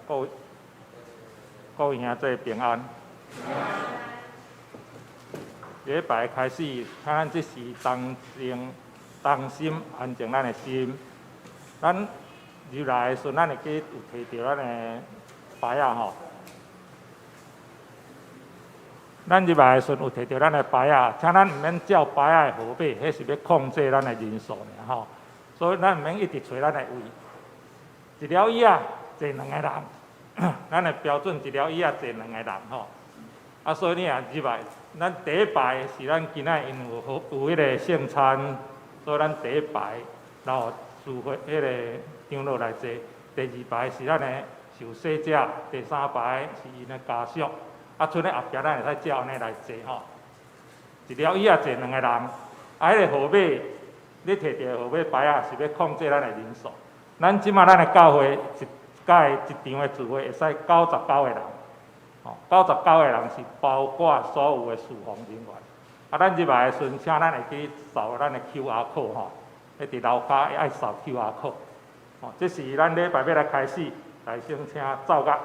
各位各位兄弟平安。禮拜開始，請咱這時同靜、同心安靜咱的心。咱入來的時陣，咱會記有提著咱的牌仔吼。咱入來的時陣有提著咱的牌仔，請咱毋免照牌仔的號碼，彼是欲控制咱的人數爾吼。所以咱毋免一直揣咱的位。一條椅仔坐兩个人，咱的標準一條椅仔坐兩个人吼。啊，所以你若入來，咱第一排是咱今仔因為有有彼个聖餐，所以咱第一排然後主會彼个長老來坐。第二排是咱的受洗者，第三排是𪜶的家屬。啊，賰咧後壁咱會使照按呢來坐吼。一條椅仔坐兩个人，啊，彼个號碼，你提著的號碼牌仔是欲控制咱的人數。咱這馬咱的教會一屆一場的聚會會使99個人，吼，九十九個人是包括所有的事奉人員。啊，咱入來的時陣，請咱會記掃咱的 QR code 吼，彼佇樓跤愛掃 QR code。吼，這是咱禮拜欲來開始，來先請奏樂。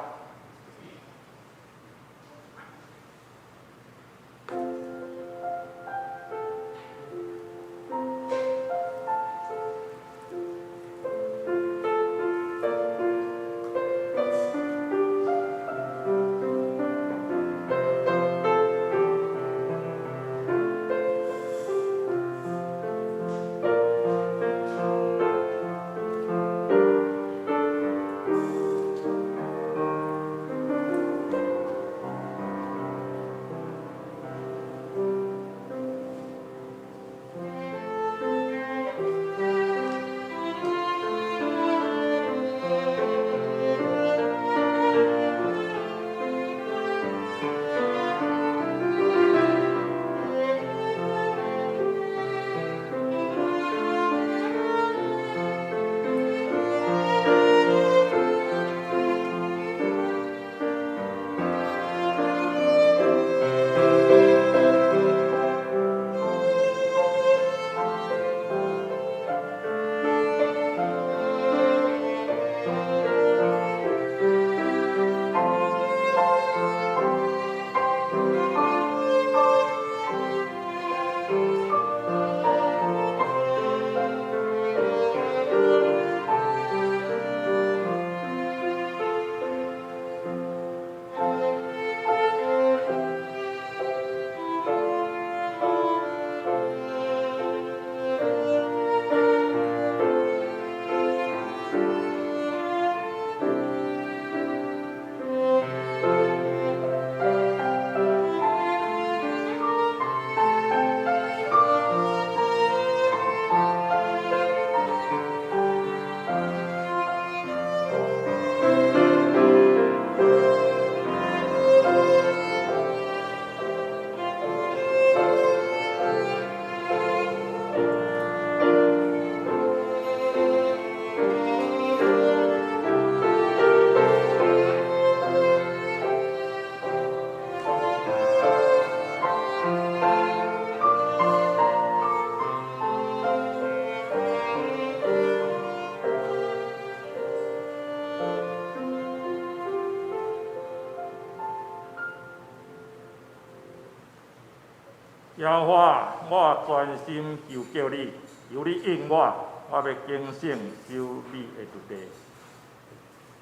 耶和華，我專心求叫你，求你應我，我欲警醒守你的律例。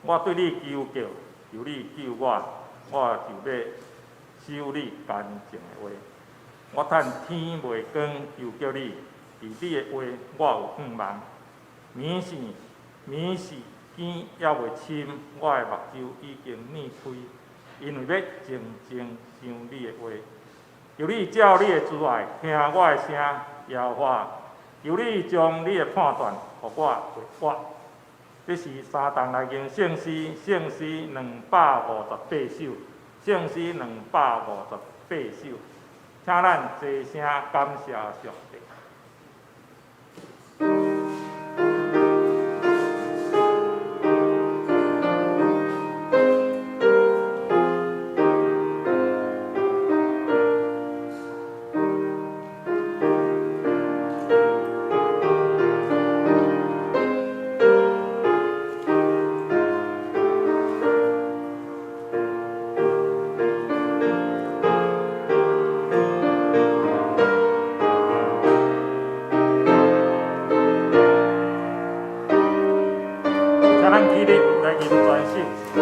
我對你求叫，求你救我，我就欲守你乾淨的話。我趁天未光求叫你，佇你的話我有向望。暝時暝時更猶未深，我的目睭已經睨開，因為欲靜靜想你的話。求你照你的慈愛聽我的聲，耶和華，求你將你的判斷予我會活。這是三重內經聖詩，聖詩258首，聖詩258首，請咱齊聲感謝上帝。請咱起立來吟全首。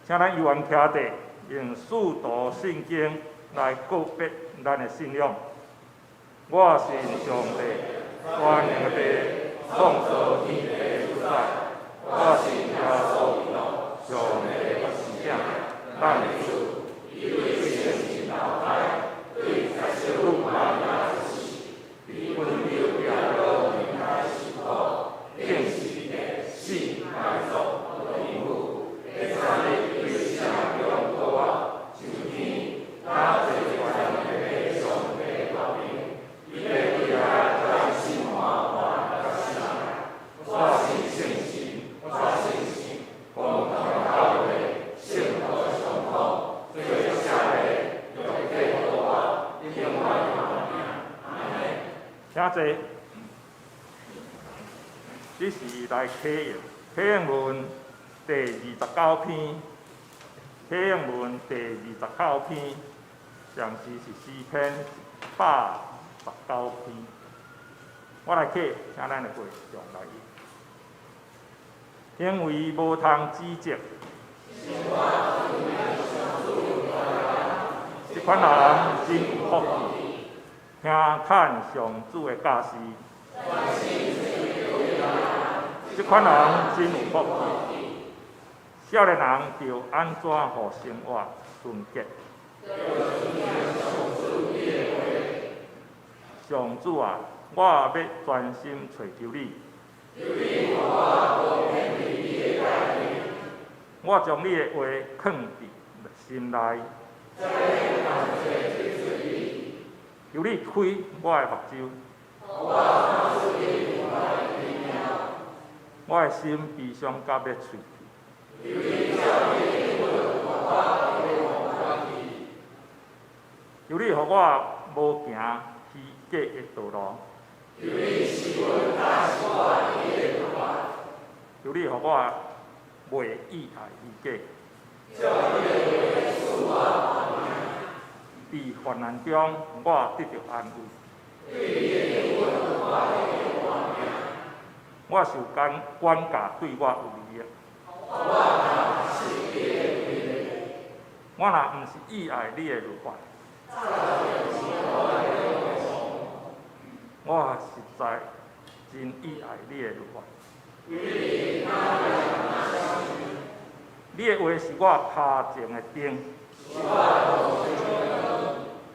請咱猶原徛佇，用使徒信經來告別咱的信仰。我信上帝，全能的父，創造天地的主宰。我信耶穌基督，上帝的獨生子，咱的主，伊對聖神投胎，對聖女瑪利亞出世，佇本丟彼拉多面來受苦，釘十字架，死埋葬，落地獄，第三日對死人中復活，上天，今坐全能的上帝右爿，伊欲轉來裁審活人佮死人。我信聖神，我信神，公同的教會，聖徒的相通，罪赦的，肉體復活，永遠的活命。阿們。請坐。這是來啟應，啟應文第29篇，啟應文第29篇，上次是詩篇119篇。我來啟，請咱的會眾來應。行為無通指責，這款人真有福氣，聽趁上主的教示。這款人真有福氣，少年人著按怎予生活純潔？上主啊，我欲專心揣求你。我將你的話囥佇心內。求你開我的目睭。我的心悲傷甲欲碎去。求你予我無行虛假的道路。求你予我袂意愛虛假。佇患難中，我得著安慰。我受管管教對我有利益。我若毋是意愛你的律法，我實在真意愛你的律法。你的話是我跤前的燈，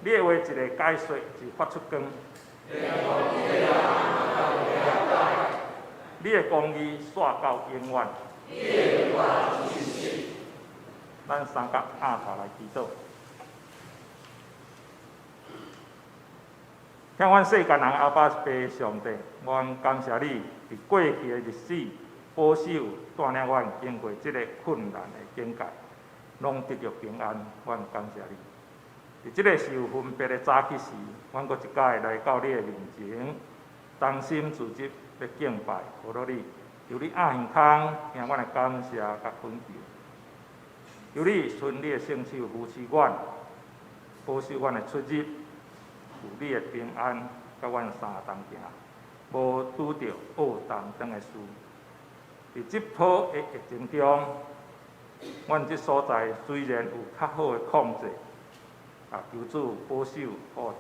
你的話一个解說就發出光。你的公義煞到永遠。咱三角壓頭來祈禱。疼阮世間人阿爸父上帝，阮感謝你佇過去的日子保守帶領阮經過這個困難的境界，攏得著平安。阮感謝你。佇這個受分別的早起時，阮閣一擺來到你的面前，同心聚集欲敬拜，呼嚕你，求你壓耳空聽阮的感謝佮懇求，求你伸你的聖手扶持阮，保守阮的出入，有你的平安，佮阮相同行，無拄著惡當當的事。佇這波的疫情中，阮這所在雖然有較好的控制，啊，求主保守，予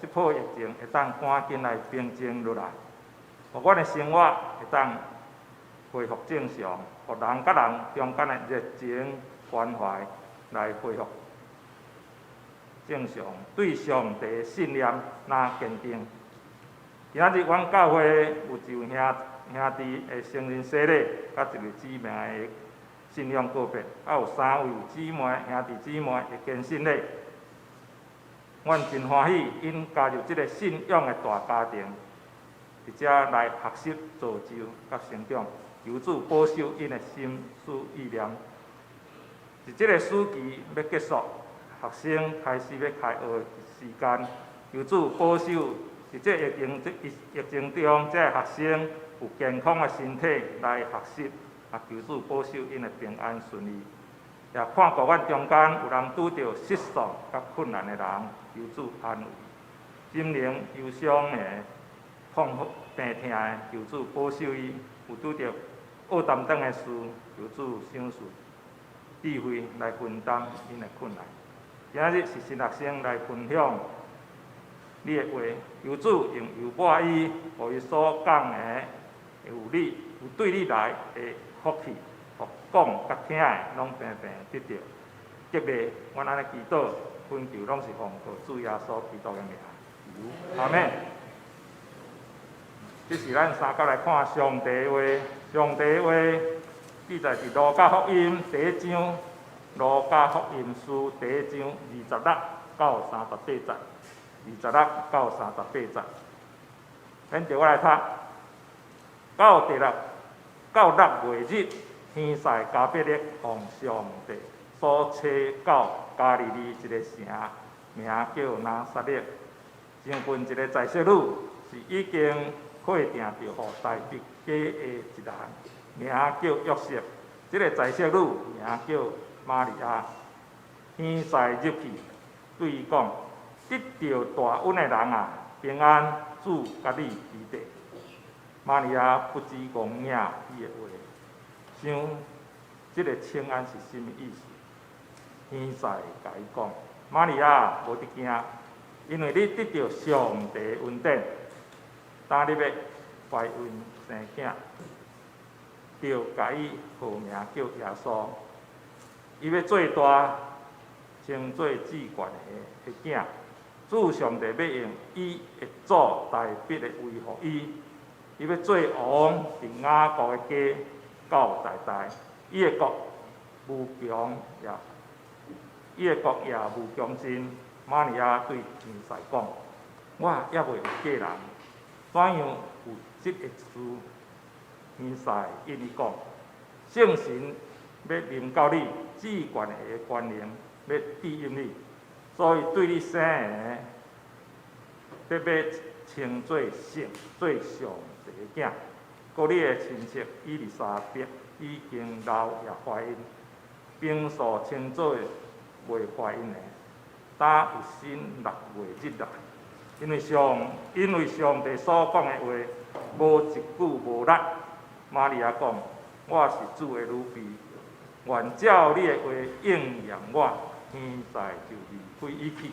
這波疫情會當趕緊來平靜落來，予阮的生活會當恢復正常，予人佮人中間的熱情關懷來恢復正常，對上帝的信念若堅定。今仔日阮教會有一位兄弟的成人洗禮，佮一位姊妹的信仰告別，還有三位姊妹兄弟姊妹的堅信禮。阮真歡喜，𪜶加入這个信仰的大家庭，佇遮來學習造就佮成長，求主保守𪜶的心思意念。佇這个暑期欲結束，學生開始欲開學的時間，求主保守佇這疫情中，這个學生有健康的身體來學習，啊，求主保守𪜶的平安順利。也看顧阮中間有人拄著失喪佮困難的人，求主安慰；心靈憂傷的、痛苦病痛的，求主保守伊；有拄著惡擔當的事，求主賞賜智慧來分擔𪜶的困難。今仔日是新學生來分享你的話，求主用油抹伊，予伊所講的有你有對你來的福氣。講佮聽的攏平平得著激勵，阮按呢祈禱，懇求攏是奉靠主耶穌基督的名，阿們。這是咱三角來看上帝的話，上帝的話記載佇路加福音第一章，路加福音書第一章26到38節，26到38節。跟著我來讀，到第六到六月日。天使加百列奉上帝所差到加利利一个城，名叫拿撒勒。相分一个在室女，是已經確定著予大衛家的一人，名叫約瑟。這个在室女名叫瑪利亞。天使入去對伊講：得著大恩的人啊，平安，主佮你佇咧。瑪利亞不知戇影伊的話。想這个請安是啥物意思？天使共伊講：瑪利亞，無得驚，因為你得著上帝恩典，當你欲懷孕生囝，著共伊號名叫耶穌。伊欲做大，稱做至懸的囝。主上帝欲用伊的祖大衛的位予伊，伊欲做王，佇雅各的家。到代代，伊的國無窮也，伊的國也無窮盡。瑪利亞對天使講：我猶未有嫁人，怎樣有這个事？天使應伊講：聖神欲臨到你，至懸的權能欲庇蔭你，所以對你生的，得欲稱做聖，做上帝的囝。閣你的親戚以利沙伯已經老也懷孕，平素稱做未懷孕的，今有身六月日啦。因為上帝所講的話，無一句無落。瑪利亞講：我是主的女婢，願照你的話應驗我。天使就離開伊去。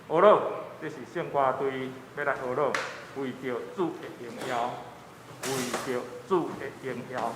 呵咾，這是聖歌隊欲來呵咾，為著主的榮耀，為著主的榮耀。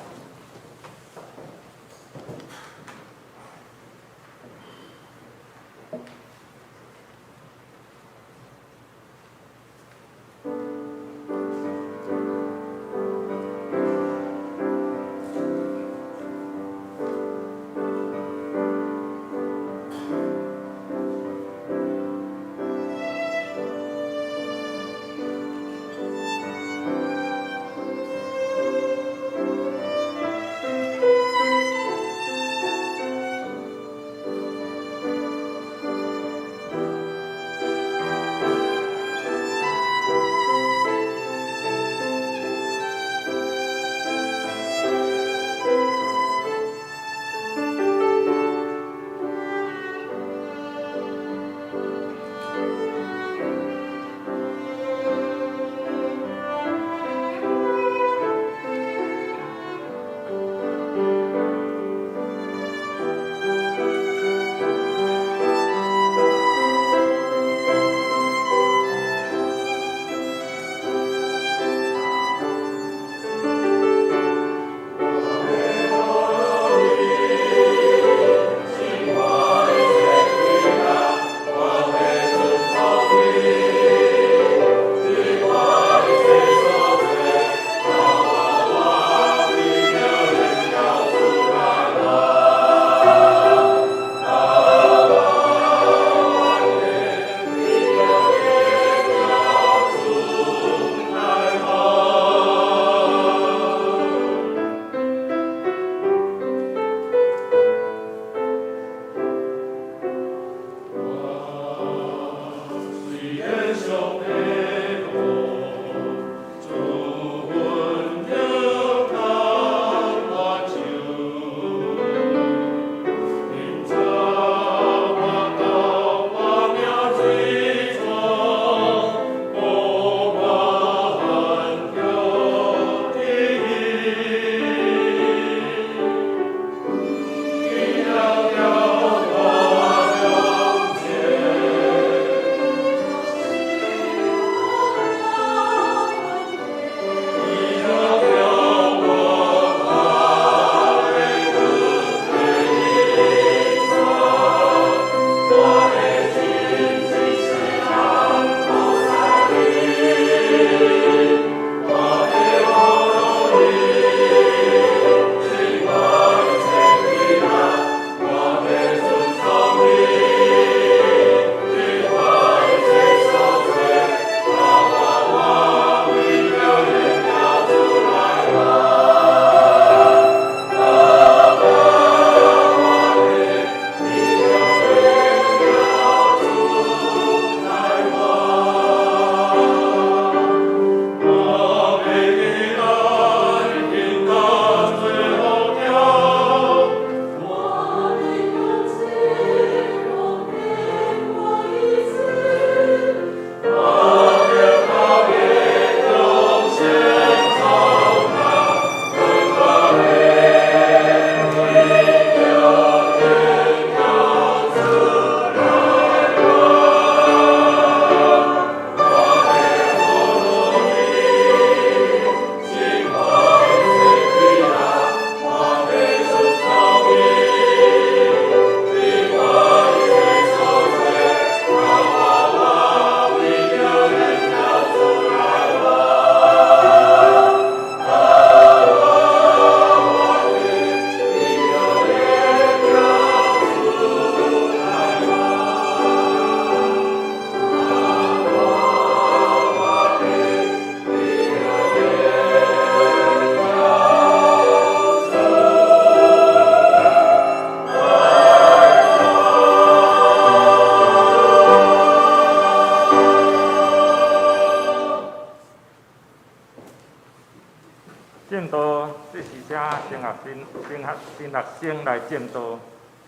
證道，這是請神學生、神學神學生來證道。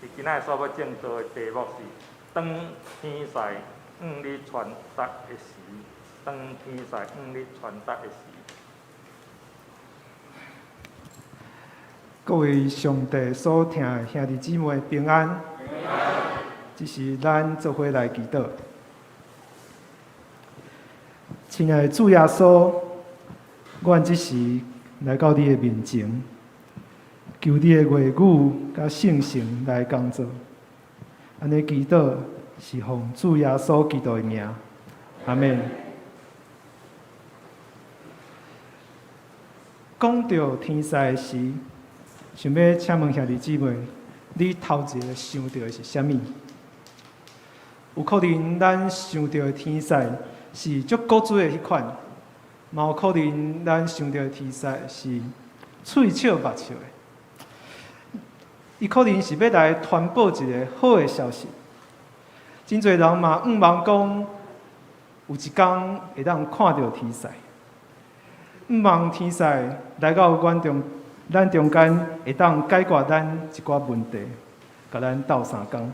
佇今仔日所欲證道的題目是：當天使向你傳達的時，當天使向你傳達的時。各位上帝所疼的兄弟姊妹平安。這時咱做伙來祈禱。親愛的主耶穌，阮這時來到你的面前，求你的話語佮聖神來工作。按呢祈禱是奉主耶穌基督的名，阿們。講著天使的時，想欲請問兄弟姊妹，你頭一个想著的是啥物？有可能咱想著的天使是足古錐的彼款，嘛有可能咱想著的天使是喙笑目笑的。伊可能是欲來傳報一个好的消息。真濟人嘛向望講，有一工會當看著天使。向望天使來到阮中，咱中間會當解決咱一寡問題，共咱鬥相共。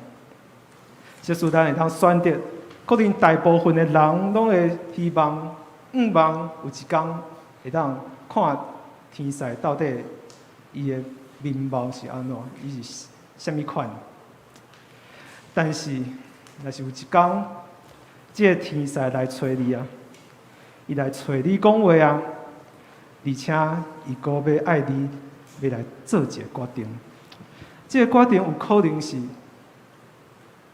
即使咱會當選擇，可能大部分的人攏會希望、向望有一工會當看天使到底伊的面貌是按怎，伊是啥物款。但是，若是有一工，這个天使來揣你啊，伊來揣你講話啊，而且伊閣欲愛你，欲來做一个決定。這个決定有可能是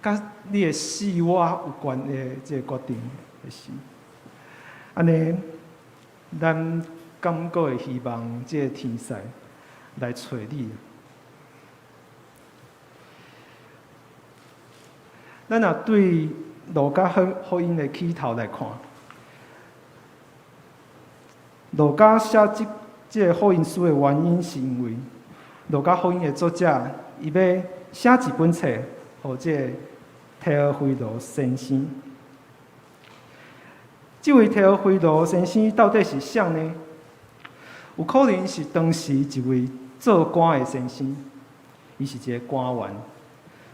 佮你的死活有關的這个決定的時，按呢，咱敢閣會希望這个天使來揣你？咱若對路加福音的起頭來看，路加寫這个福音書的原因，是因為路加福音的作者伊欲寫一本冊，予這个提俄腓羅先生。這位提俄腓羅先生到底是誰呢？有可能是當時一位做官的先生，伊是一个官員，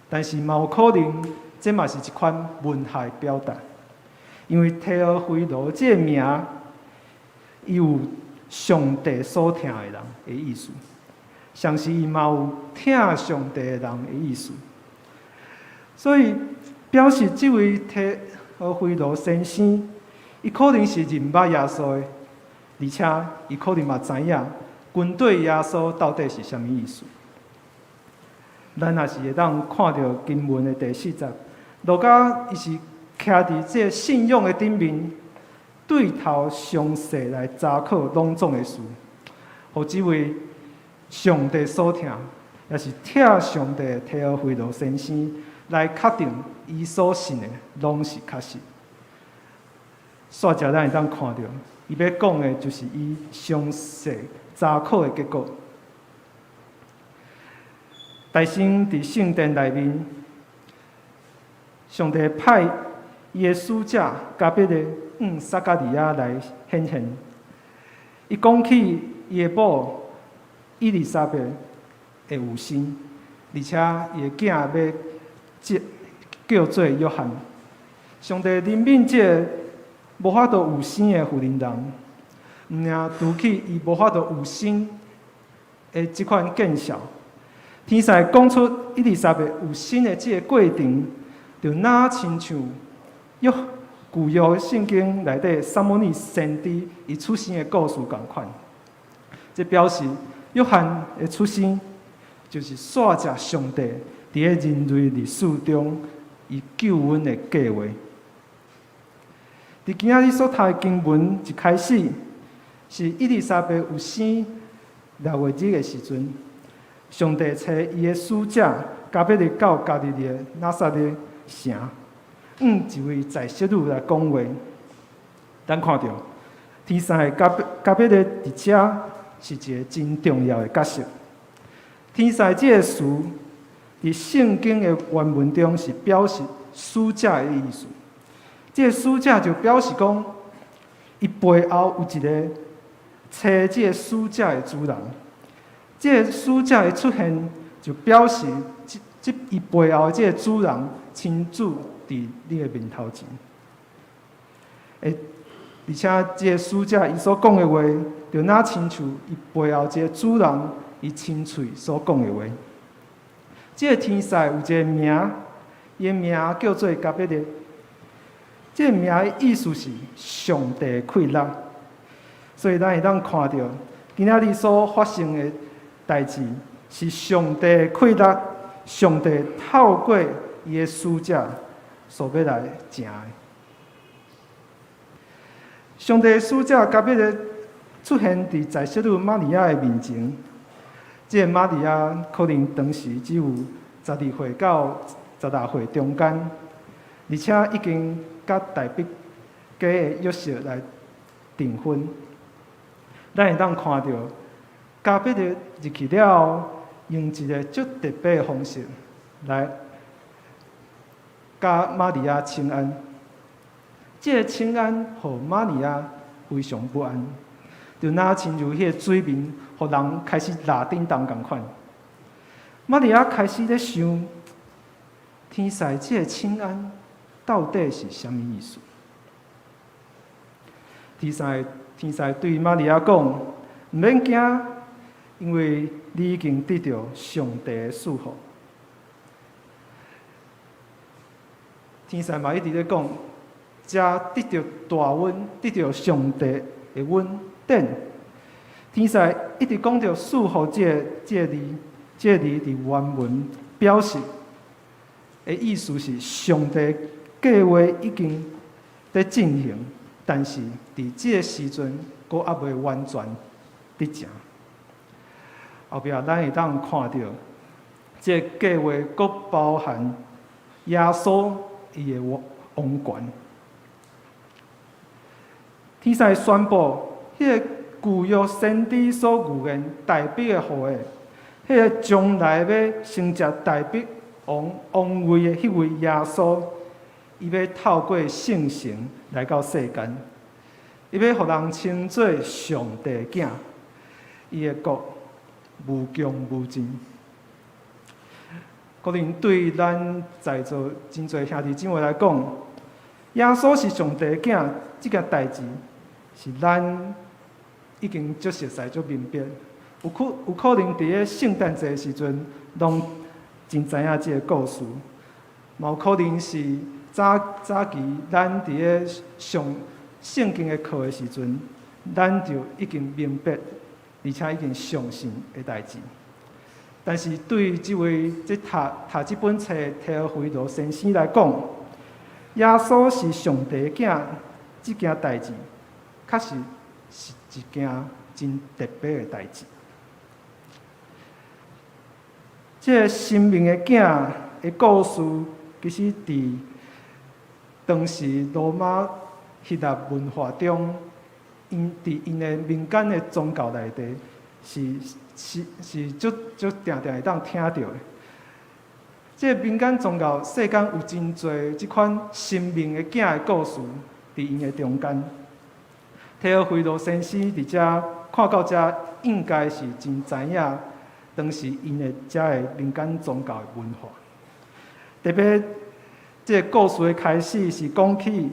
但是嘛有可能，這嘛是一款文學的表達，因為提俄腓羅這个名，伊有上帝所疼的人的意思，同時伊嘛有疼上帝的人的意思，所以表示這位提俄腓羅先生，伊可能是認捌耶穌的，而且伊可能嘛知影跟綴耶穌到底是啥物意思。咱若是會當看著經文的第四節，路加伊是徛佇這个信仰的頂面，對頭詳細來查考攏總的事，予這位上帝所疼，也是疼上帝的提俄腓羅先生來確定伊所信的攏是確實。煞者咱會當看著，伊欲講的就是伊詳細查考的結果。大先佇聖殿內面，上帝派伊的使者加百列向撒迦利亞來顯現。伊講起伊的某以利沙伯會有生，而且伊的囝欲叫做約翰。上帝憐憫這个無法度有生的婦人人，毋但除去伊無法度有生的這款見笑。天使講出以利沙伯有生的這个過程，就若親像約舊約聖經內底撒母耳先知伊出生的故事仝款。這表示約翰的出生，就是煞食上帝佇咧人類歷史中伊救恩的計劃。佇今仔日所讀的經文一開始，是以利沙伯有生六月日的時陣，上帝差伊的使者加百列到加利利的拿撒勒城，向一位在室女來講話。咱看著天使加百列佇遮是一个真重要的角色。天使這个詞佇聖經的原文中是表示使者的意思。這个使者就表示講，伊背後有一个差這个使者的主人。這个使者的出現，就表示這這伊背後的這个主人親自佇你的面頭前。而且這个使者伊所講的話，就若親像伊背後這个主人伊親喙所講的話。這个天使有一个名，伊的名叫做加百列。這個名的意思是上帝快樂，所以咱會當看著今仔日所發生的代誌是上帝快樂，上帝透過伊的使者所欲來成的。上帝使者加百列出現佇在釋女瑪利亞的面前，這個瑪利亞可能當時只有12歲到16歲中間，而且已經佮大筆家的約瑟來訂婚。咱會當看著加百列入去了後，用一個足特別的方式來佮瑪利亞請安。這個請安，予瑪利亞非常不安，就若親像彼個水面，予人開始拉叮當仝款。瑪利亞開始咧想，天使這個請安到底是啥物意思？天使對瑪利亞講：毋免驚，因為你已經得著上帝的賜福。天使嘛一直咧講，遮得著大恩，得著上帝的恩典。天使一直講著賜福這個字，這個字佇原文表示的意思是上帝計劃已經佇進行，但是佇這個時陣，閣猶未完全得成。後壁咱會當看著，這個計劃閣包含耶穌伊的王權。天使宣布，彼個舊約先知所預言大衛的後裔，彼個將來欲承接大衛王王位的彼位耶穌，伊欲透過聖神來到世間，伊欲予人稱做上帝囝，伊的國無窮無盡。可能對咱在座真濟兄弟姊妹來講，耶穌是上帝囝這件代誌，是咱已經足熟悉、足明白。有可能佇咧聖誕節的時陣，攏真知影這个故事。嘛有可能是早早期咱佇咧上聖經的課的時陣，咱就已經明白，而且已經相信的代誌。但是對這位這讀讀這本冊的提俄斐羅先生來講，耶穌是上帝囝這件代誌，確實是一件真特別的代誌。這个神明的囝的故事，其實佇當時羅馬希臘文化中，𪜶佇𪜶的民間的宗教內底，是足足定定會當聽著的。這个民間宗教世間有真濟這款神明的囝的故事，佇𪜶的中間。提俄斐羅先生佇遮看到遮，應該是真知影當時𪜶的遮个民間宗教的文化。特別，這个故事的開始是講起，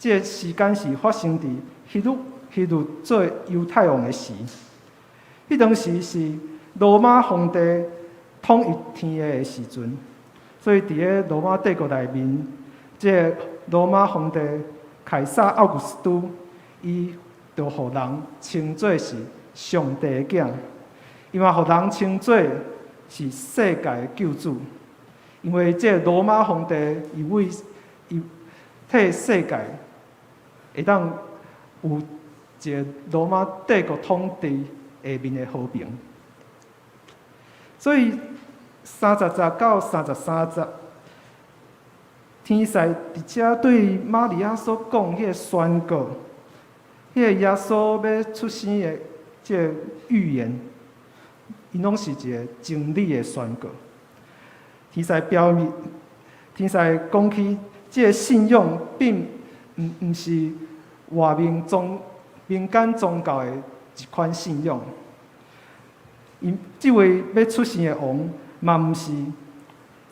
這个時間是發生佇希律做猶太王的時。彼當時是羅馬皇帝統一天下的時陣，所以佇咧羅馬帝國內面，這个羅馬皇帝凱撒奧古斯都，伊就予人稱做是上帝的囝，伊嘛予人稱做是世界的救主，因為這個羅馬皇帝伊為伊替世界會當有一个羅馬帝國統治下面的和平。所以30節到33節，天使佇遮對瑪利亞所講彼个宣告，彼个耶穌欲出生的這个預言，𪜶攏是一個真理的宣告。天使表明，天使講起這个信仰並毋是外面宗民間宗教的一款信仰。𪜶這位欲出生的王，嘛毋是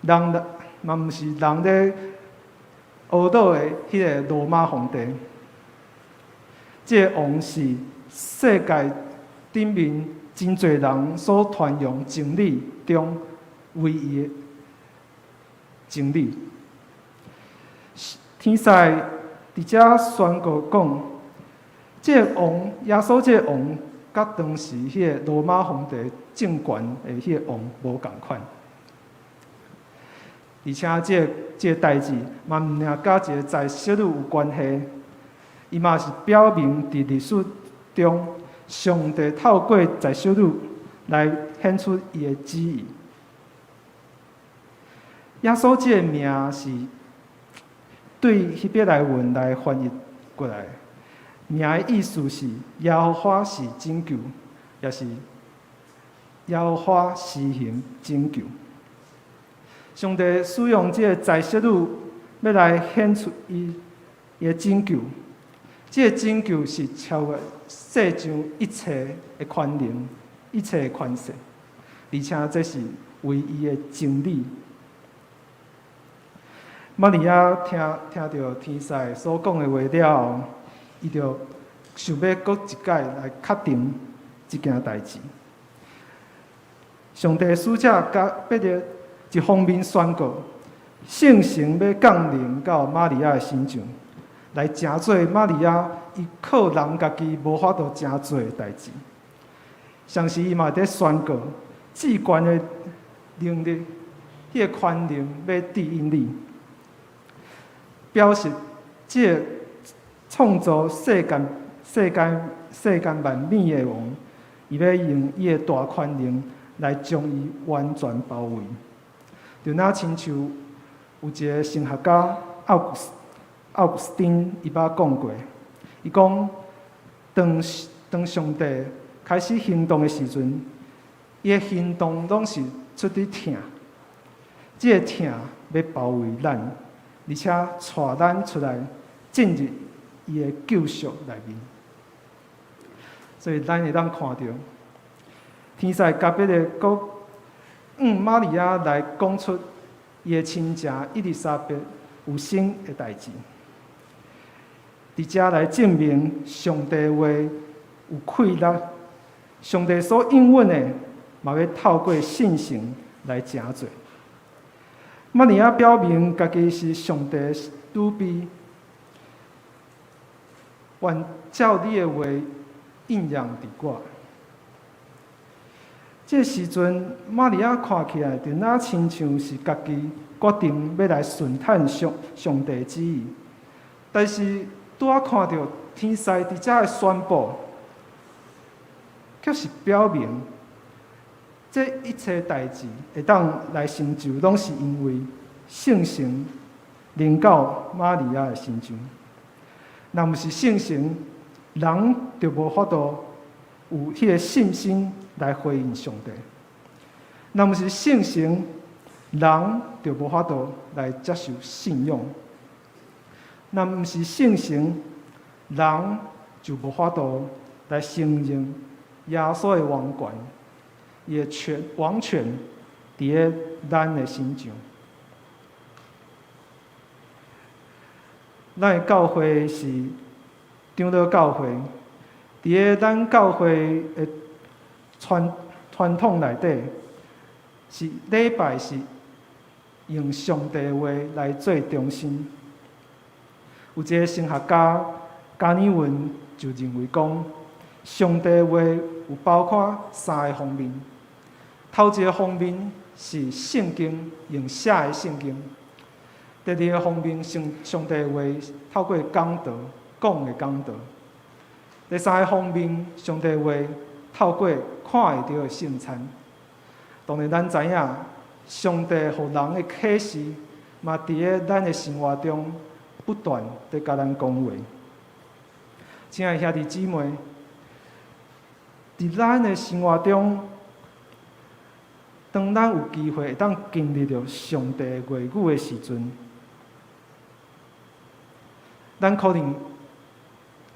人咧呵咾的彼个羅馬皇帝。這个王是世界頂面真濟人所傳揚真理中唯一的真理。天使佇遮宣告講，這个王耶穌這个王，佮當時彼个羅馬皇帝政權的彼个王無仝款。而且這个代誌嘛毋爾佮一个在小女有關係，伊嘛是表明佇歷史中，上帝透過在小女來顯出伊的旨意。耶穌這個名是對希伯來文來翻譯過來，名的意思是耶和華是拯救，也是耶和華施行拯救。上帝使用這个在小女，欲來顯出伊的拯救。這个拯救是超越世上一切的權能、一切的權勢，而且這是唯一的真理。瑪利亞聽著天使所講的話了後，伊就想欲閣一擺來確定這件代誌。上帝使者共彼得一方面宣告，聖神欲降臨到瑪利亞的身上，來成做瑪利亞伊靠人家己無法度成做的代誌。同時，伊嘛佇宣告至懸的能力，彼个權能欲指引你，表示這个創造世間萬物的王，伊欲用伊的大權能來將伊完全包圍。就若親像有一个神學家奧古斯丁伊捌講過，伊講當上帝開始行動的時陣，伊的行動攏是出佇疼，這个疼欲包圍咱，而且帶咱出來進入伊的救贖內面。所以咱會當看著，天使共彼得閣向瑪利亞來講出伊的親情伊麗莎白有生的代誌，佇遮來證明上帝話有氣力，上帝所應允的，嘛欲透過聖神來成做。瑪利亞表明家己是上帝的女婢，願照你的話應驗佇我。這時陣，瑪利亞看起來就若親像是家己決定欲來順趁上帝旨意，但是拄仔看著天使佇遮的宣布，卻是表明，這一切代誌會當來成就，攏是因為聖神臨到瑪利亞的身上。若毋是聖神，人就無法度有彼个信心來回應上帝。若毋是聖神，人就無法度來接受信仰。若毋是聖神，人就無法度來承認耶穌的王權，伊的王權佇咧咱的身上。咱的教會是長老教會，佇咧咱教會的傳統內底，是禮拜是用上帝話來做中心。有一个神學家加爾文就認為講，上帝話有包括三个方面。頭一个方面是聖經，用寫的聖經；第二个方面，上帝話透過講道講的講道；第三个方面，上帝話透過看會著的聖餐。當然，咱知影，上帝予人的啟示，嘛佇咧咱的生活中不斷佇共咱講話。親愛的兄弟姊妹，佇咱的生活中，當咱有機會會當經歷著上帝的話語的時陣，咱可能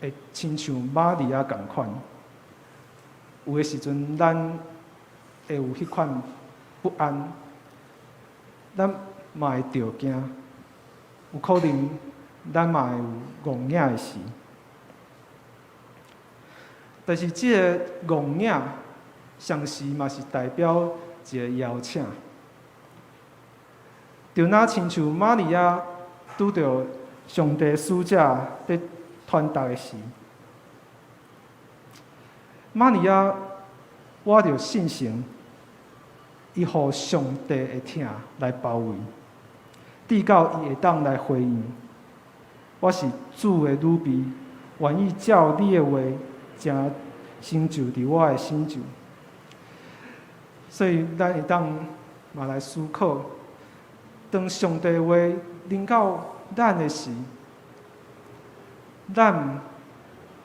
會親像瑪利亞仝款，有的時陣咱會有彼款不安，咱嘛會著驚，有可能咱嘛會有戇影的時。但是這个戇影，同時嘛是代表一个邀請。就若親像瑪利亞拄著上帝使者佇傳達的時，瑪利亞倚著聖神，伊予上帝的疼來包圍，直到伊會當來回應：我是主的女婢，願意照你的話，成成就佇我的身上。所以，咱會當嘛來思考，當上帝的話臨到咱的時，咱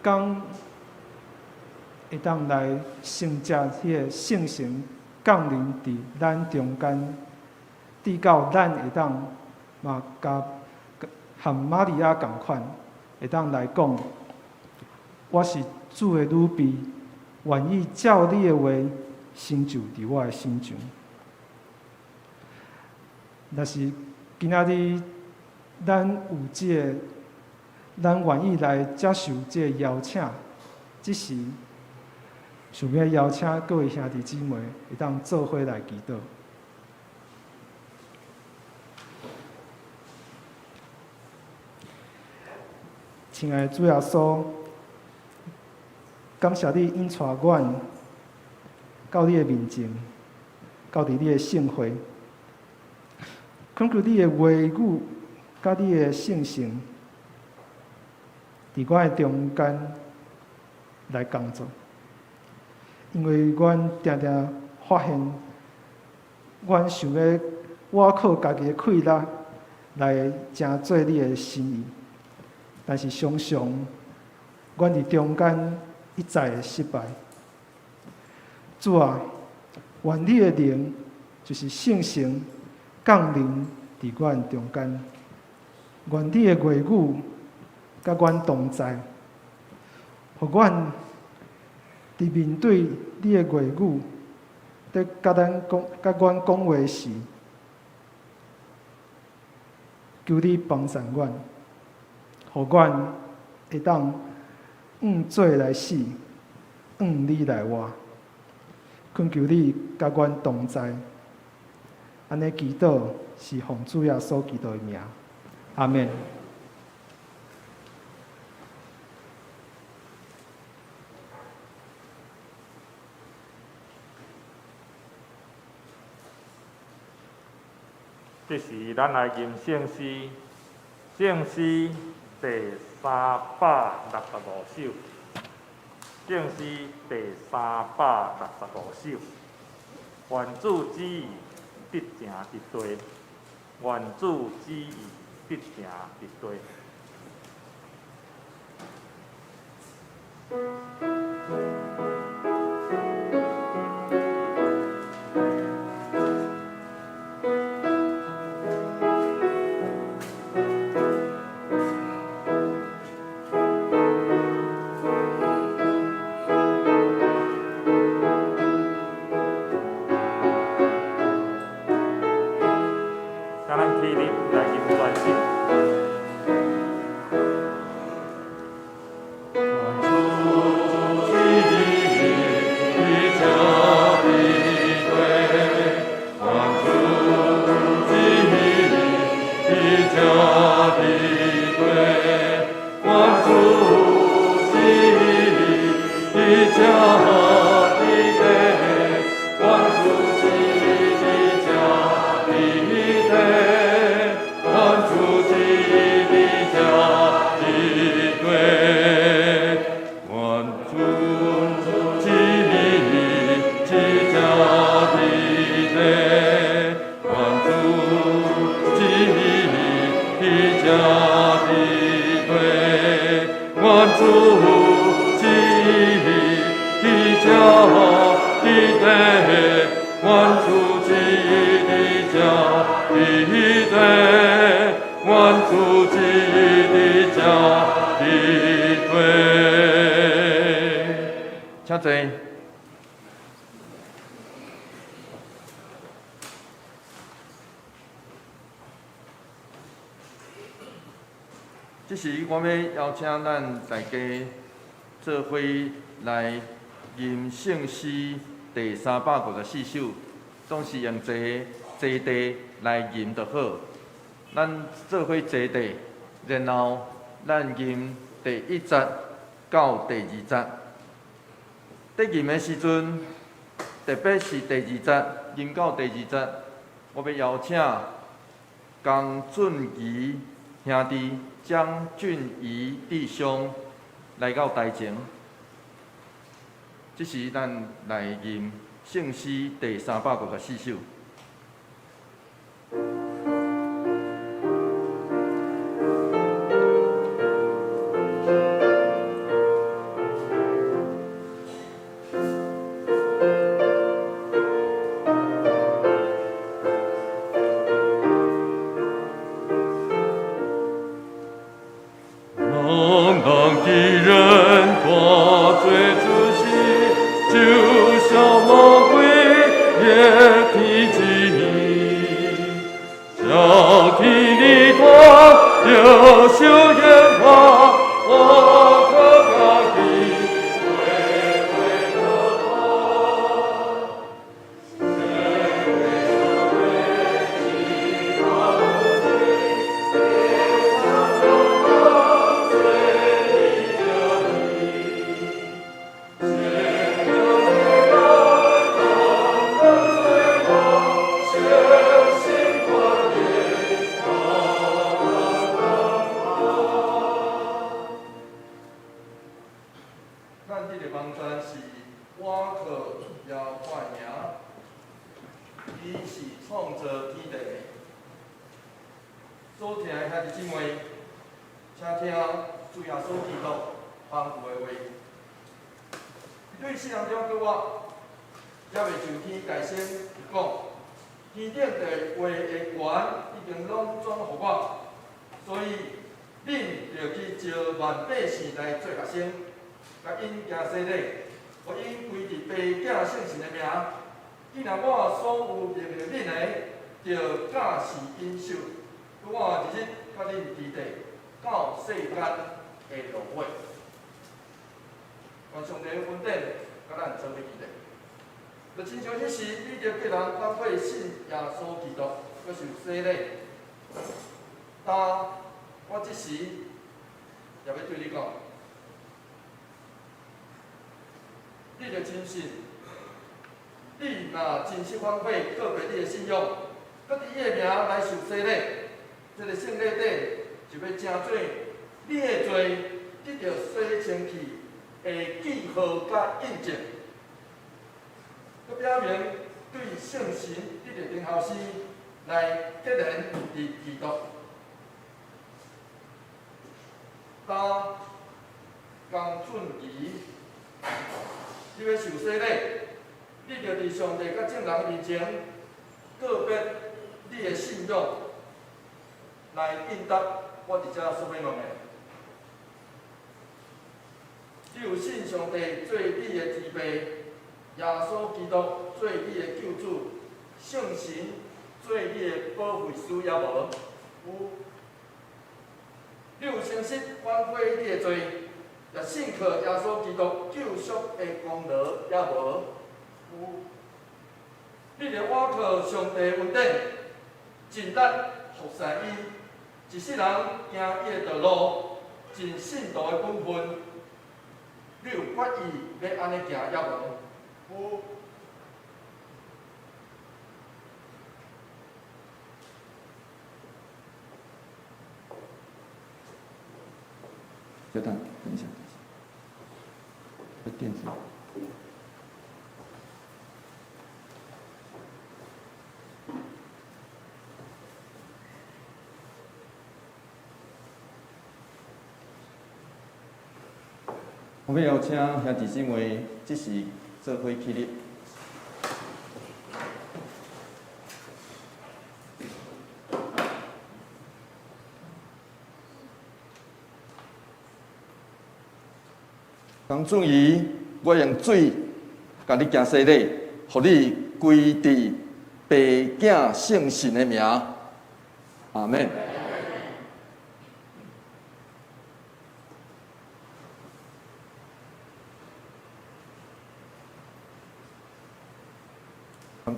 敢會當來承接彼个聖神降臨佇咱中間，直到咱會當嘛佮和瑪利亞仝款，會當來講：我是主的女婢，願意照你的話成就佇我的身上。若是今仔日咱有這个，咱願意來接受這个邀請，這時想欲邀請各位兄弟姊妹會當做伙來祈禱。親愛的主耶穌，感謝你引帶阮到你的面前，到佇你的聖會，懇求你的話語佮你的聖神，佇阮的中間來工作，因為阮定定發現，阮想欲倚靠家己的氣力來成做你的心意，但是常常阮佇中間一再的失敗。主啊，願你的靈就是聖神降臨佇阮中間，願你的話語佮阮同在，予阮佇面對你的話語，佇佮咱講、佮阮講話時，求你幫助阮，予阮會當向罪來死，向你來活。懇求你佮阮同在，按呢祈禱是奉主耶穌基督的名，阿們。這時，咱來吟聖詩，聖詩第365首，聖詩第365首，願主旨意得成佇地，願主旨意得成佇地。請咱起立來吟全首。請坐。這時，我欲邀請咱大家做伙來吟聖詩第354首，總是用坐坐地來吟就好。咱做伙坐地，然後咱吟第一節到第二節。佇吟的時陣，特別是第二節，吟到第二節，我欲邀請江俊儀兄弟、江俊儀弟兄來到台前。這時，咱來吟聖詩第354首。咱這個網站是倚靠耶和華的名，伊是創造天地的。所聽的兄弟姊妹，請聽主耶穌基督吩咐的話。對世人中閣我，猶未上天大聲講，天頂地話的權已經攏轉予我，所以恁著去召萬百姓來做學生。共𪜶行洗禮，予𪜶歸佇父子聖神的名。既然我所有命令恁的，著教示𪜶守。我日日佮恁佇咧，到世間的落尾。願上帝恩典佮咱做伙佇咧。就親像彼時，彼得叫人反悔信耶穌基督，閣受洗禮。但我這時也欲對你講。你著真信，你若真實反悔，告別你的信仰，閣佇伊的名來受洗禮，這個聖禮典就欲成做你的罪得著洗清氣的記號佮印證，閣表明對聖神得著等候時來結連佇基督。當江俊儀。你欲受洗禮，你著佇上帝佮眾人面前告別你的信仰，來應答我佇遮所欲問的。你有信上帝做你的天父，耶穌基督做你的救主，聖神做你的保惠師猶無？有。你有誠實反悔你的罪，也信靠耶穌基督救贖的功勞猶無？有。你著倚靠上帝恩典，盡力服侍伊，一世人行伊的道路，盡信徒的本分。你有決意欲按呢行猶無？有。稍等，等一下，等一下，電池。我欲邀請兄弟姊妹，這時做伙起立。江俊儀，我用水共你行洗禮，予你歸佇父子聖神的名。阿們。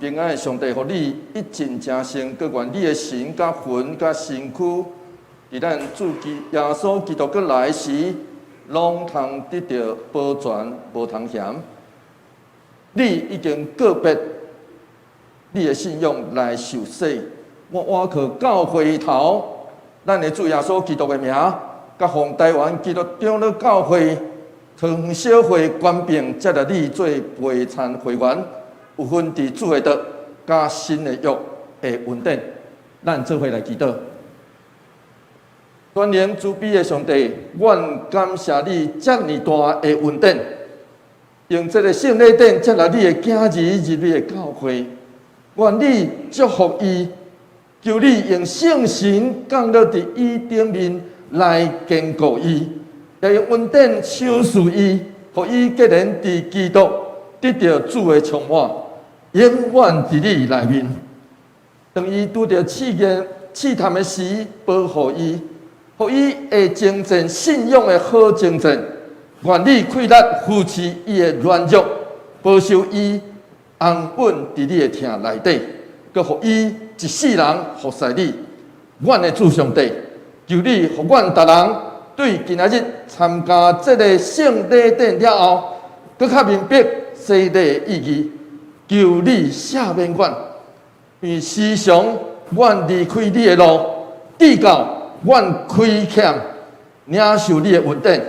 平安的上帝，予你一盡成聖，閣願你的神佮魂佮身軀，佇咱主耶穌基督閣來時，攏通得著保全，無通嫌。你已經告別你的信仰來受洗，我倚靠教會頭，咱的主耶穌基督的名，佮奉臺灣基督長老教會桃園小會權柄，接納你做陪餐會員，有份佇主的道佮新的約的恩典，咱做伙來祈禱。全能慈悲的上帝，阮感謝你遮爾大的恩典，用這个聖禮典接納你的囝兒入你的教會，願你祝福伊，求你用聖神降落佇伊頂面來堅固伊，也用恩典賞賜伊，予伊結連佇基督得著主的充滿，永遠佇你內面。當伊拄著試驗試探的時，保護伊，予伊會征戰信仰的好征戰。願你氣力扶持伊的軟弱，保守伊安穩佇你的疼內底，閣予伊一世人服侍你。阮的主上帝，求你予阮逐人對今仔日參加這个聖禮典了後，閣較明白洗禮的意義。求你赦免阮，因為時常阮離開你的路，直到阮虧欠領受你的恩典。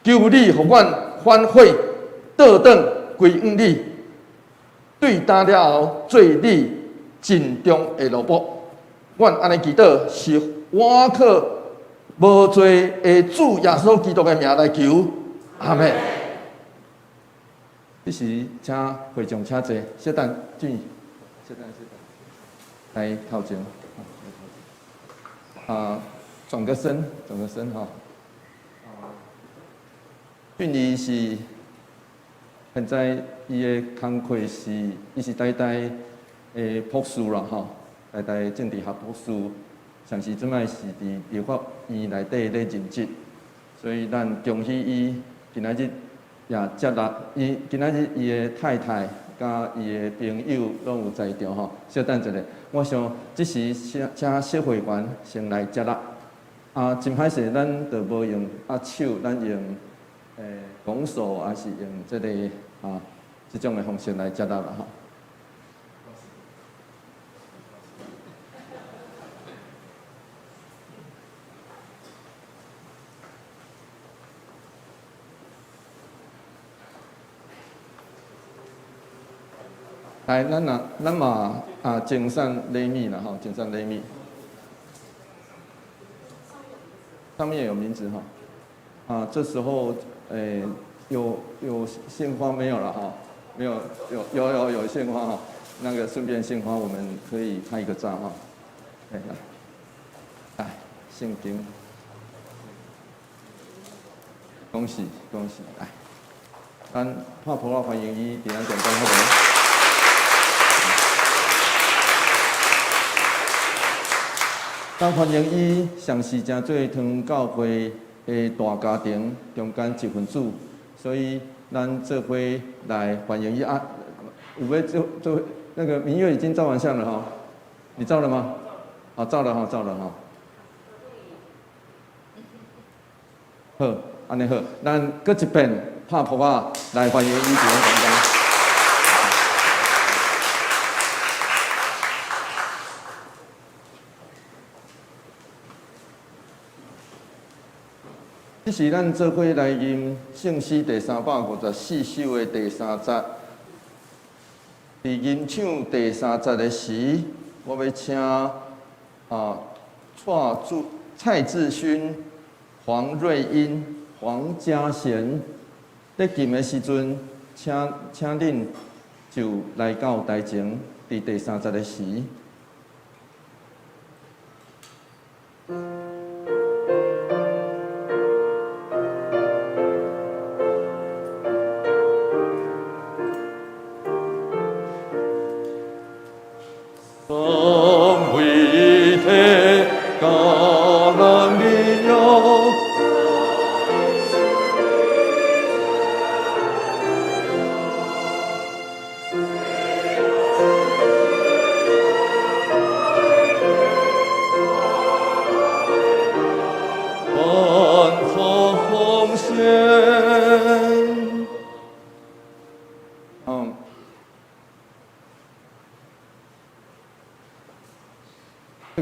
求你予阮反悔，倒轉歸向你，對今了後做你盡忠的奴僕。阮按呢祈禱，是倚靠無罪的主耶穌基督的名來求，阿們。這時請會眾請坐，小等俊，小等小等，來頭前，啊，轉個身，轉個身吼。俊儀是現在伊的工課是，伊是台大的博士啦吼，台大政治學博士，上時這擺是佇立法院內底咧任職，所以咱恭喜伊今仔日也接納伊今仔日伊的太太佮伊的朋友攏有在場吼。小等一下，我想這時請請小會員先來接納。啊，真歹勢，咱就無用握手，咱用拱手，還是用這个啊這種的方式來接納啦吼。來，咱若咱嘛啊，贈送禮物啦吼，贈送禮物。上面有名字哈。啊，這時候，有獻花沒有了哈？沒有，有有有有獻花哈。那個順便獻花，我們可以拍一個照哈。來，來，聖經，恭喜恭喜，來，咱拍噗仔歡迎伊佇咱中間好無？咱歡迎伊，上是成做桃園教會的大家庭中間一份子，所以咱做伙來歡迎伊啊！有欲做做那個明月已經照完相了哈，你照了嗎？啊，照了哈，照了哈。好，按呢好，咱閣一遍拍噗仔來歡迎伊佇咱中間。這是咱做伙來吟聖詩第354首的第三節。佇吟唱第三節的時，我欲請啊蔡志蔡志勳、黃瑞英、黃嘉賢咧吟的時陣，請請恁就來到台前，佇第三節的時。三位一體，加咱榮耀。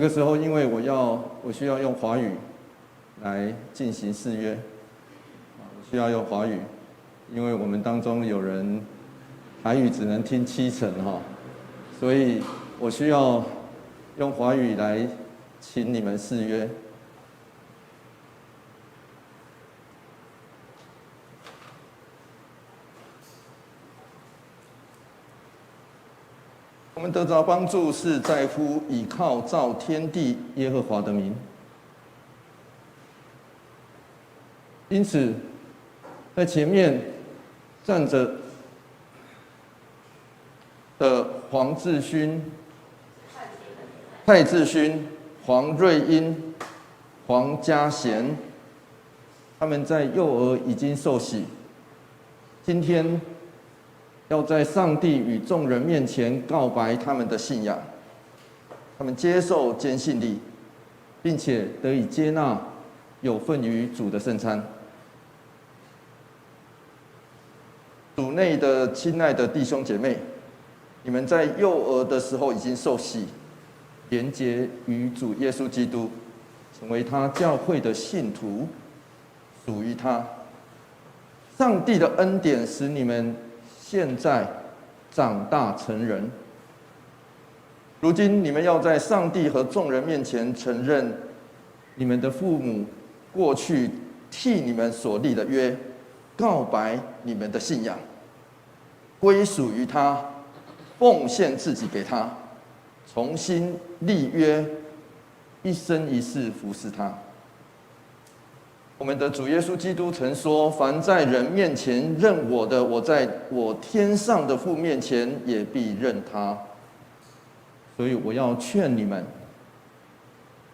個時候，因為我需要用華語來進行誓約，我需要用華語，因為我們當中有人台語只能聽七成哈，所以我需要用華語來請你們誓約。我們得著幫助是在乎倚靠造天地耶和華的名。因此，在前面站着的黃志勳、蔡志勳、黃瑞英、黃家賢，他們在幼兒已經受洗，今天要在上帝與眾人面前告白他們的信仰，他們接受堅信禮，並且得以接納有份於主的聖餐。主內的親愛的弟兄姐妹，你們在幼兒的時候已經受洗，連結於主耶穌基督，成為他教會的信徒，屬於他。上帝的恩典使你們現在長大成人。如今你們要在上帝和眾人面前承認你們的父母過去替你們所立的約，告白你們的信仰，歸屬於他，奉獻自己給他，重新立約，一生一世服侍他。我們的主耶穌基督曾說：“凡在人面前認我的，我在我天上的父面前也必認他。”所以我要勸你們，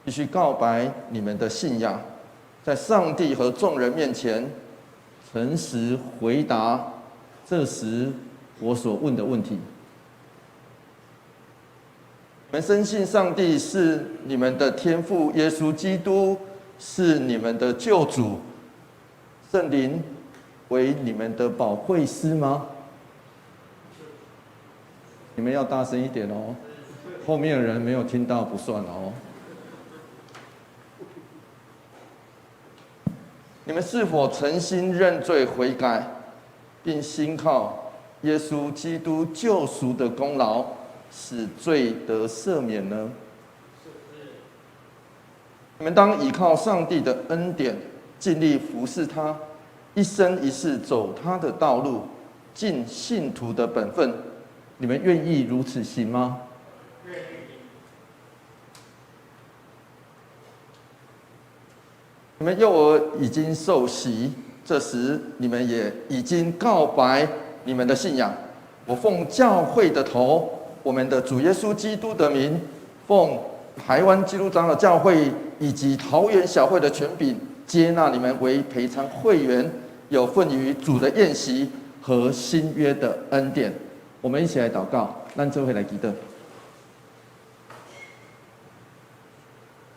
必須告白你們的信仰，在上帝和眾人面前誠實回答這時我所問的問題。你們深信上帝是你們的天父，耶穌基督是你們的救主，聖靈為你們的保惠師嗎？你們要大聲一點哦，後面的人沒有聽到不算哦。你們是否誠心認罪悔改，並信靠耶穌基督救贖的功勞，使罪得赦免呢？你們當倚靠上帝的恩典，盡力服侍他，一生一世走他的道路，盡信徒的本分。你們願意如此行嗎？你們幼兒已經受洗，這時你們也已經告白你們的信仰。我奉教會的頭，我們的主耶穌基督的名，奉台灣基督長老教會以及桃園小會的權柄，接納你們為陪餐會員，有份於主的宴席和新約的恩典。我們一起來禱告，咱做伙來祈禱。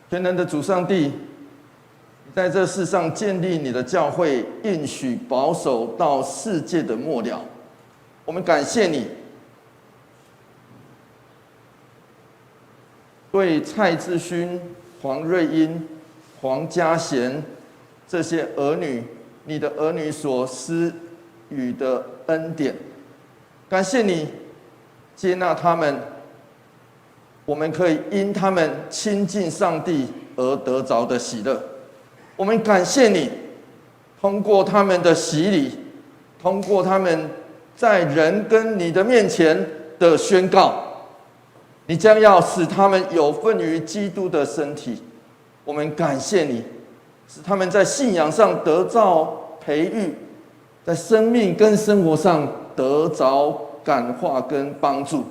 全能的主上帝，在這世上建立你的教會，應許保守到世界的末了。我們感謝你，對蔡志勳、黃瑞英、黃家賢這些兒女，你的兒女所施予的恩典，感謝你接納他們，我們可以因他們親近上帝而得著的喜樂。我們感謝你，通過他們的洗禮，通過他們在人跟你的面前的宣告，你將要使他們有份於基督的身體。我們感謝你，使他們在信仰上得著培育，在生命跟生活上得著感化跟幫助。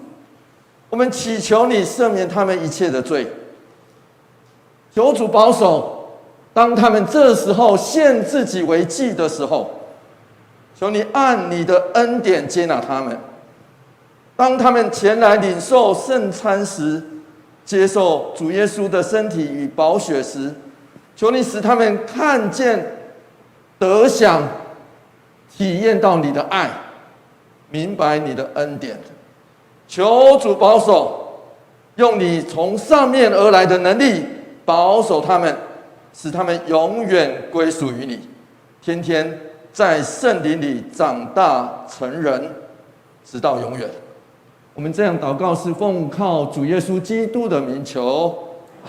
我們祈求你赦免他們一切的罪，求主保守。當他們這時候獻自己為祭的時候，求你按你的恩典接納他們。當他們前來領受聖餐時，接受主耶穌的身體與寶血時，求你使他們看見、得享、體驗到你的愛，明白你的恩典。求主保守，用你從上面而來的能力保守他們，使他們永遠歸屬於你，天天在聖靈裡長大成人，直到永遠。我們這樣禱告是奉靠主耶穌基督的名求，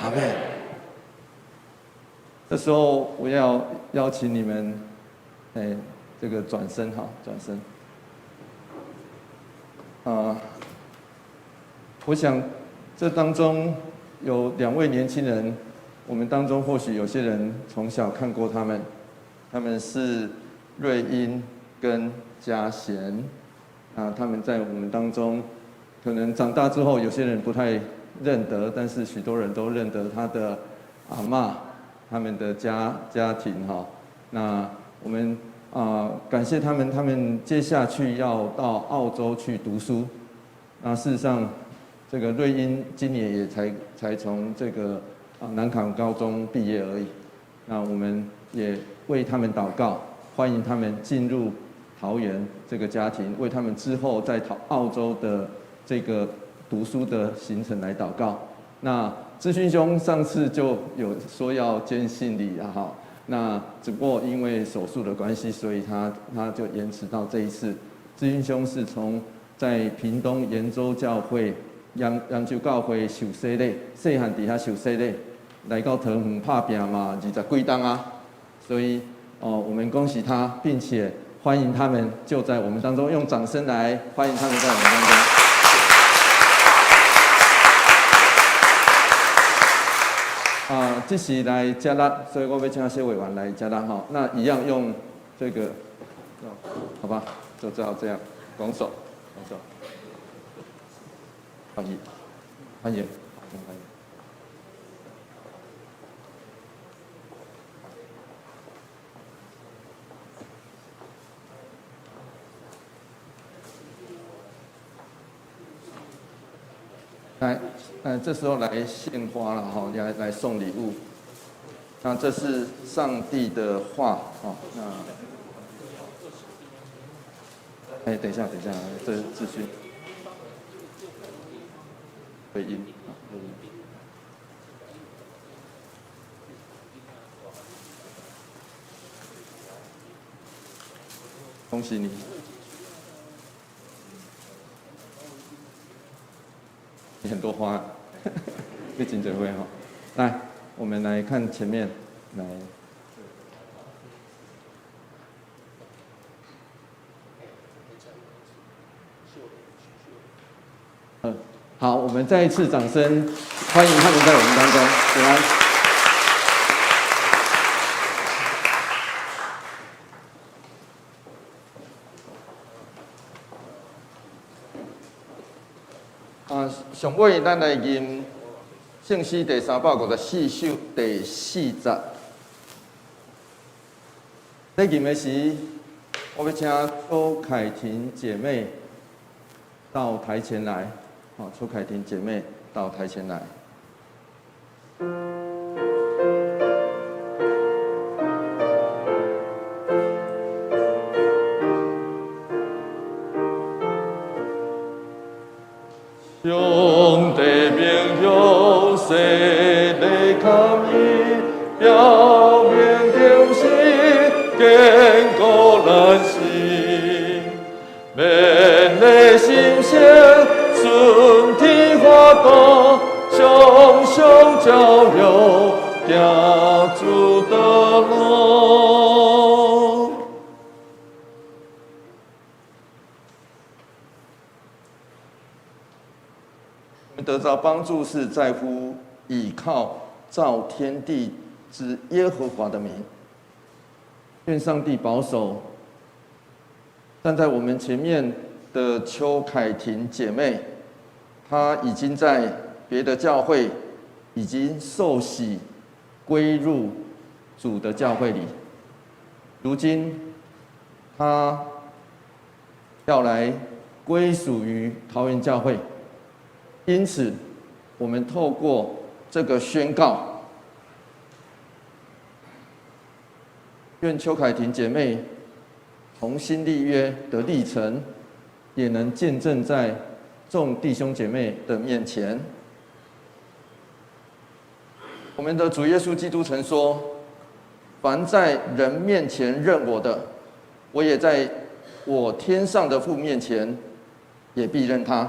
阿門。這時候我要邀請你們，哎，這個轉身哈，轉身。啊，我想這當中有兩位年輕人，我們當中或許有些人從小看過他們，他們是瑞英跟嘉賢，啊，他們在我們當中，可能長大之後有些人不太認得，但是許多人都認得他的阿嬤，他們的家庭哈。那我們啊，感謝他們，他們接下去要到澳洲去讀書。那事實上，這個瑞英今年也才從這個啊南崁高中畢業而已。那我們也為他們禱告，歡迎他們進入桃園這個家庭，為他們之後在澳洲的這個讀書的行程來禱告。那志勳兄上次就有說要捐信禮啊，哈，那只不過因為手術的關係，所以他就延遲到這一次。志勳兄是從在屏東鹽州教會、揚州教會受洗禮，細漢佇遐受洗禮，來到桃園拍拚嘛，二十幾冬啊，所以哦，我們恭喜他，並且歡迎他們就在我們當中，用掌聲來歡迎他們在我們當中。啊，這是來接力，所以我欲請謝委員來接力哈。那一樣用這個，好吧，就只好這樣，拱手，拱手，歡迎，歡迎，歡迎。來，這時候來獻花了哈，來送禮物。那這是上帝的話哦。那，哎，等一下，等一下，這是資訊。回音，回音。恭喜你。你很多花，你真濟花哈。來，我們來看前面，來。好，我們再一次掌聲歡迎他們在我們當中，平安。啊，上尾咱來吟聖詩第354首第四節。咧吟的時，我欲請邱凱婷姐妹到台前來。好，邱凱婷姐妹到台前來。兄弟朋友，洗禮堪伊，表明忠心，堅固咱心，勉勵心聲，順天法度，常常照耀，行主的路。得着幫助是在乎倚靠造天地之耶和華的名。願上帝保守站在我們前面的邱凱婷姐妹，她已經在別的教會已經受洗歸入主的教會裡，如今她要來歸屬於桃園教會。因此，我們透過這個宣告，願邱凱婷姐妹重新立約的歷程，也能見證在眾弟兄姐妹的面前。我們的主耶穌基督曾說：凡在人面前認我的，我也在我天上的父面前也必認他。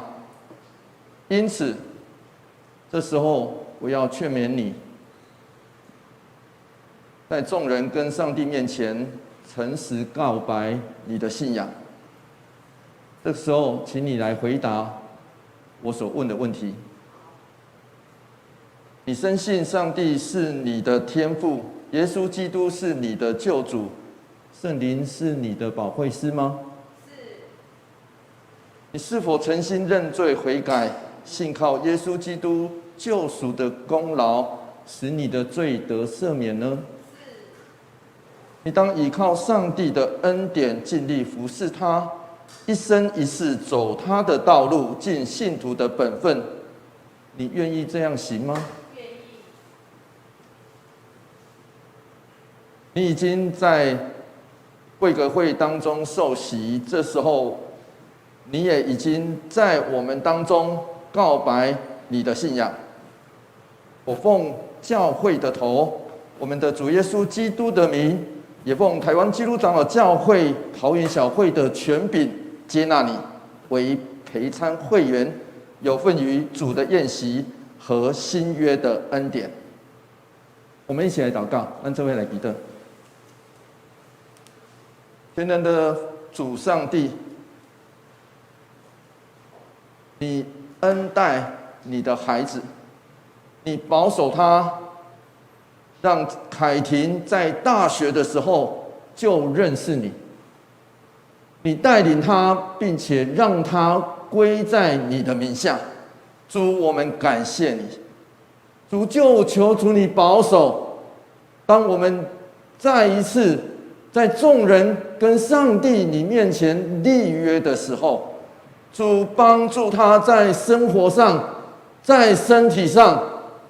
因此，這時候我要勸勉你，在眾人跟上帝面前誠實告白你的信仰。這時候，請你來回答我所問的問題。你深信上帝是你的天父，耶穌基督是你的救主，聖靈是你的保惠師嗎？是。你是否誠心認罪悔改，信靠耶穌基督救贖的功勞，使你的罪得赦免呢？是。你當倚靠上帝的恩典，盡力服侍他，一生一世走他的道路，盡信徒的本分。你願意這樣行嗎？願意。你已經在貴格會當中受洗，這時候你也已經在我們當中告白你的信仰。我奉教會的頭，我們的主耶穌基督的名，也奉台灣基督長老教會桃園小會的權柄，接納你為陪餐會員，有份於主的宴席和新約的恩典。我們一起來禱告，讓這位來彼得。全能的主上帝，你恩待你的孩子，你保守他，讓凱婷在大學的時候就認識你，你帶領他，並且讓他歸在你的名下。主，我們感謝你。主，就求主你保守。當我們再一次在眾人跟上帝你面前立約的時候，主幫助他在生活上、在身體上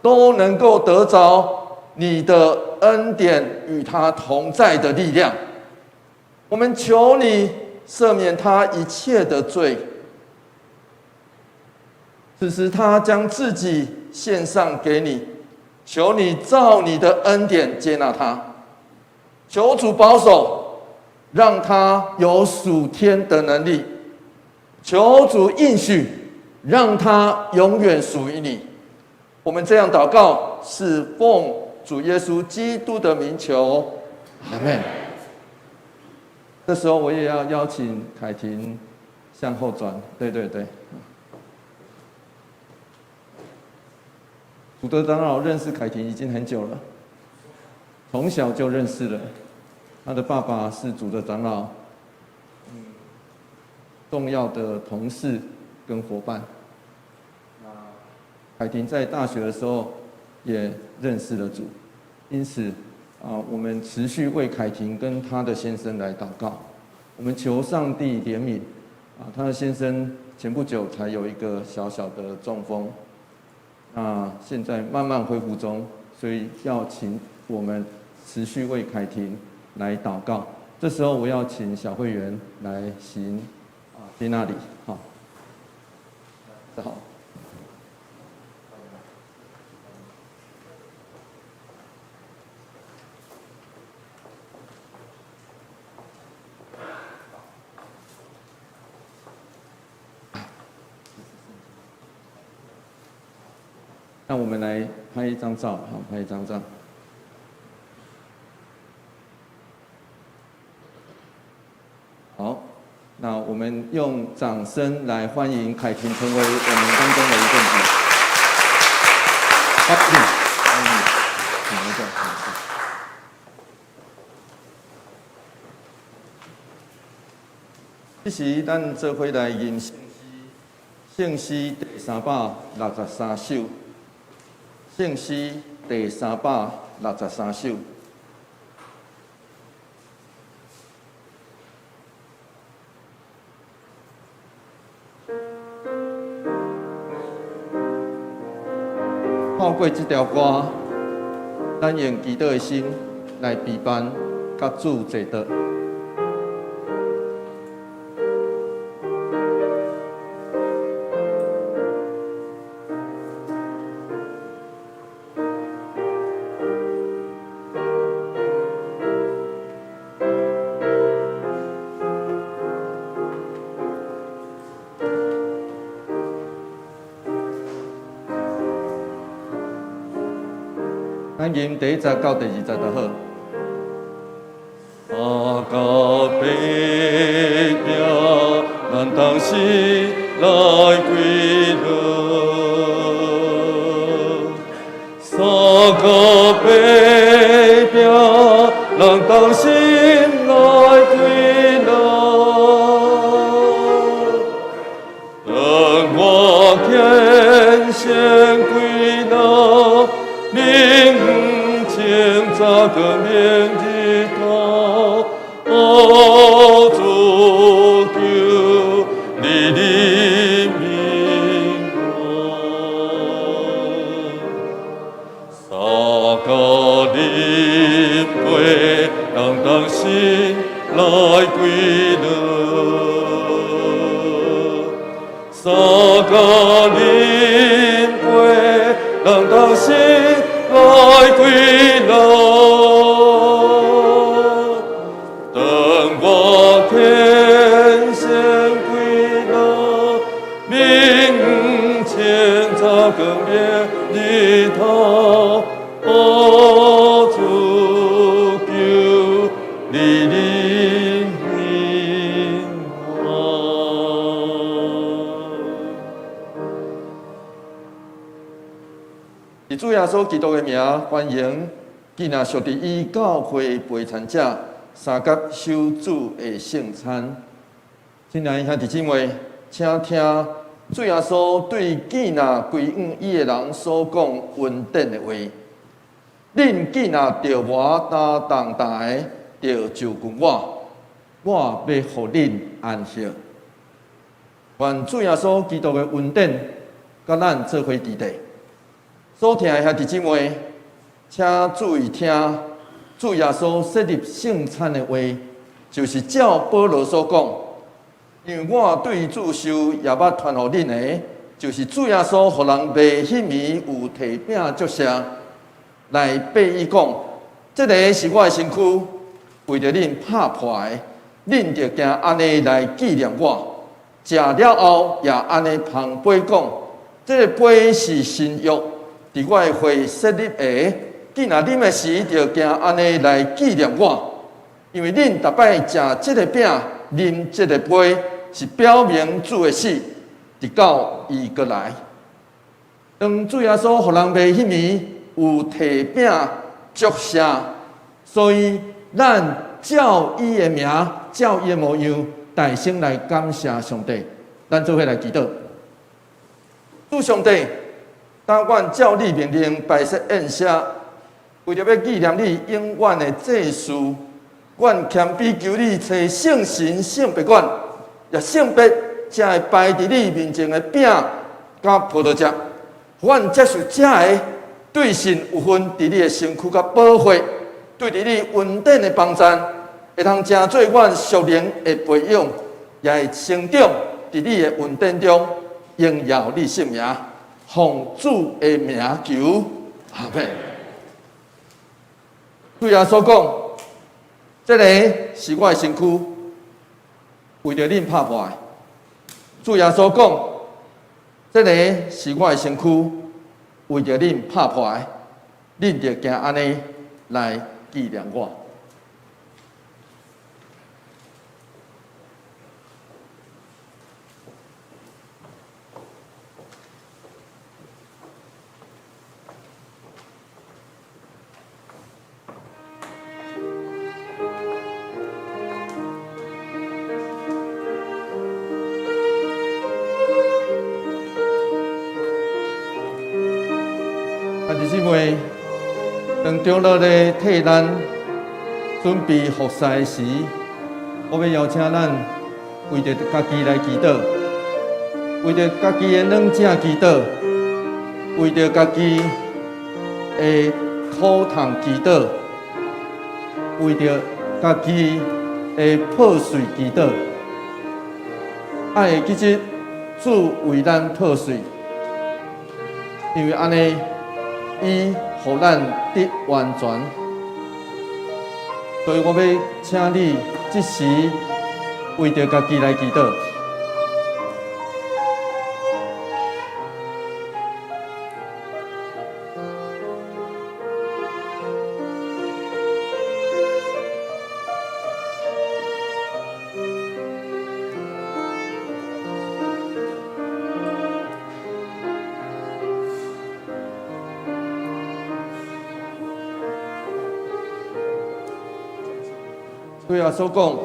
都能夠得着你的恩典與他同在的力量。我們求你赦免他一切的罪。此時他將自己獻上給你，求你照你的恩典接納他，求主保守，讓他有屬天的能力，求主應許，讓他永遠屬於你。我們這樣禱告，是奉主耶穌基督的名求，阿門。這時候我也要邀請凱婷向後轉，對對對。主德長老認識凱婷已經很久了，從小就認識了。他的爸爸是主德長老，重要的同事跟夥伴。凱婷在大學的時候也認識了主，因此啊，我們持續為凱婷跟她的先生來禱告。我們求上帝憐憫啊，她的先生前不久才有一個小小的中風，那現在慢慢恢復中，所以要請我們持續為凱婷來禱告。這時候我要請小會員來行啊接納禮，好，好。那我們來拍一張照，好，拍一張照。好，那我們用掌聲來歡迎凱婷成為我們當中的一份子。好，請，請坐，請坐。這時，咱做伙來吟聖詩第363首。聖詩第363首。透過這條歌，咱用祈禱的心來陪伴佮主坐禱。咱吟第一節到第二節就好。三更白餅，咱同心來歸樂。三更白餅，咱同心來歸樂。當我虔誠歸樂，明清早光明日頭，哦，主求你憐憫我。三更啉杯，人同心來歸樂。三更啉杯，人同心來歸樂。當我虔誠歸樂，明清早光明日頭，哦，主求你憐憫我。以主耶穌基督的名，歡迎今仔屬佇伊教會陪餐者三甲守主的聖餐。親愛的兄弟姊妹，請聽主耶穌對見若歸向伊的人所講恩典的話。恁見若著無擔重擔的，著就近我，我欲予恁安息。願主耶穌基督的恩典，佮咱做伙佇咧。所聽的兄弟姊妹，請注意聽，主耶穌設立聖餐的話，就是照保羅所講，因為我對主受也捌傳予恁的，就是主耶穌予人賣彼暝有提餅祝謝，來比喻講，這个是我的身軀，為著恁拍破的，恁著行按呢來紀念我。食了後也按呢捧杯講，這个杯是新約，佇我的血設立的。見若啉的時，著行按呢來紀念我。因為恁逐擺食這个餅、啉這个杯，是表明主的死，直到伊閣來。當主耶穌予人賣彼暝有提餅祝謝，所以咱照伊的名、照伊的模樣，大聲來感謝上帝。咱做伙來祈禱。主上帝，當阮照你命令擺設宴席，為著欲紀念你永遠的祭事，阮謙卑求你差聖神、聖別阮，也聖別這个擺佇你面前的餅佮葡萄汁，予阮接受這个對神有份佇你的身軀佮寶血，對佇你恩典的幫贊，會通成做阮屬靈的培養，也會成長佇你的恩典中，榮耀你聖名，奉主的名求，阿們。主耶穌講，這个是我的身軀，為著恁拍破的。主耶穌講，這個是我的身軀，為著恁拍破的，恁著行按呢來紀念我。兄弟姊妹，當長老咧替咱準備服侍時，我欲邀請咱為著家己來祈禱，為著家己的軟者祈禱，為著家己的苦痛祈禱，為著家己的破碎祈禱。愛會記得主為咱破碎，因為按呢，伊予咱得完全。所以我欲請你這時為著家己來祈禱。對耶穌講：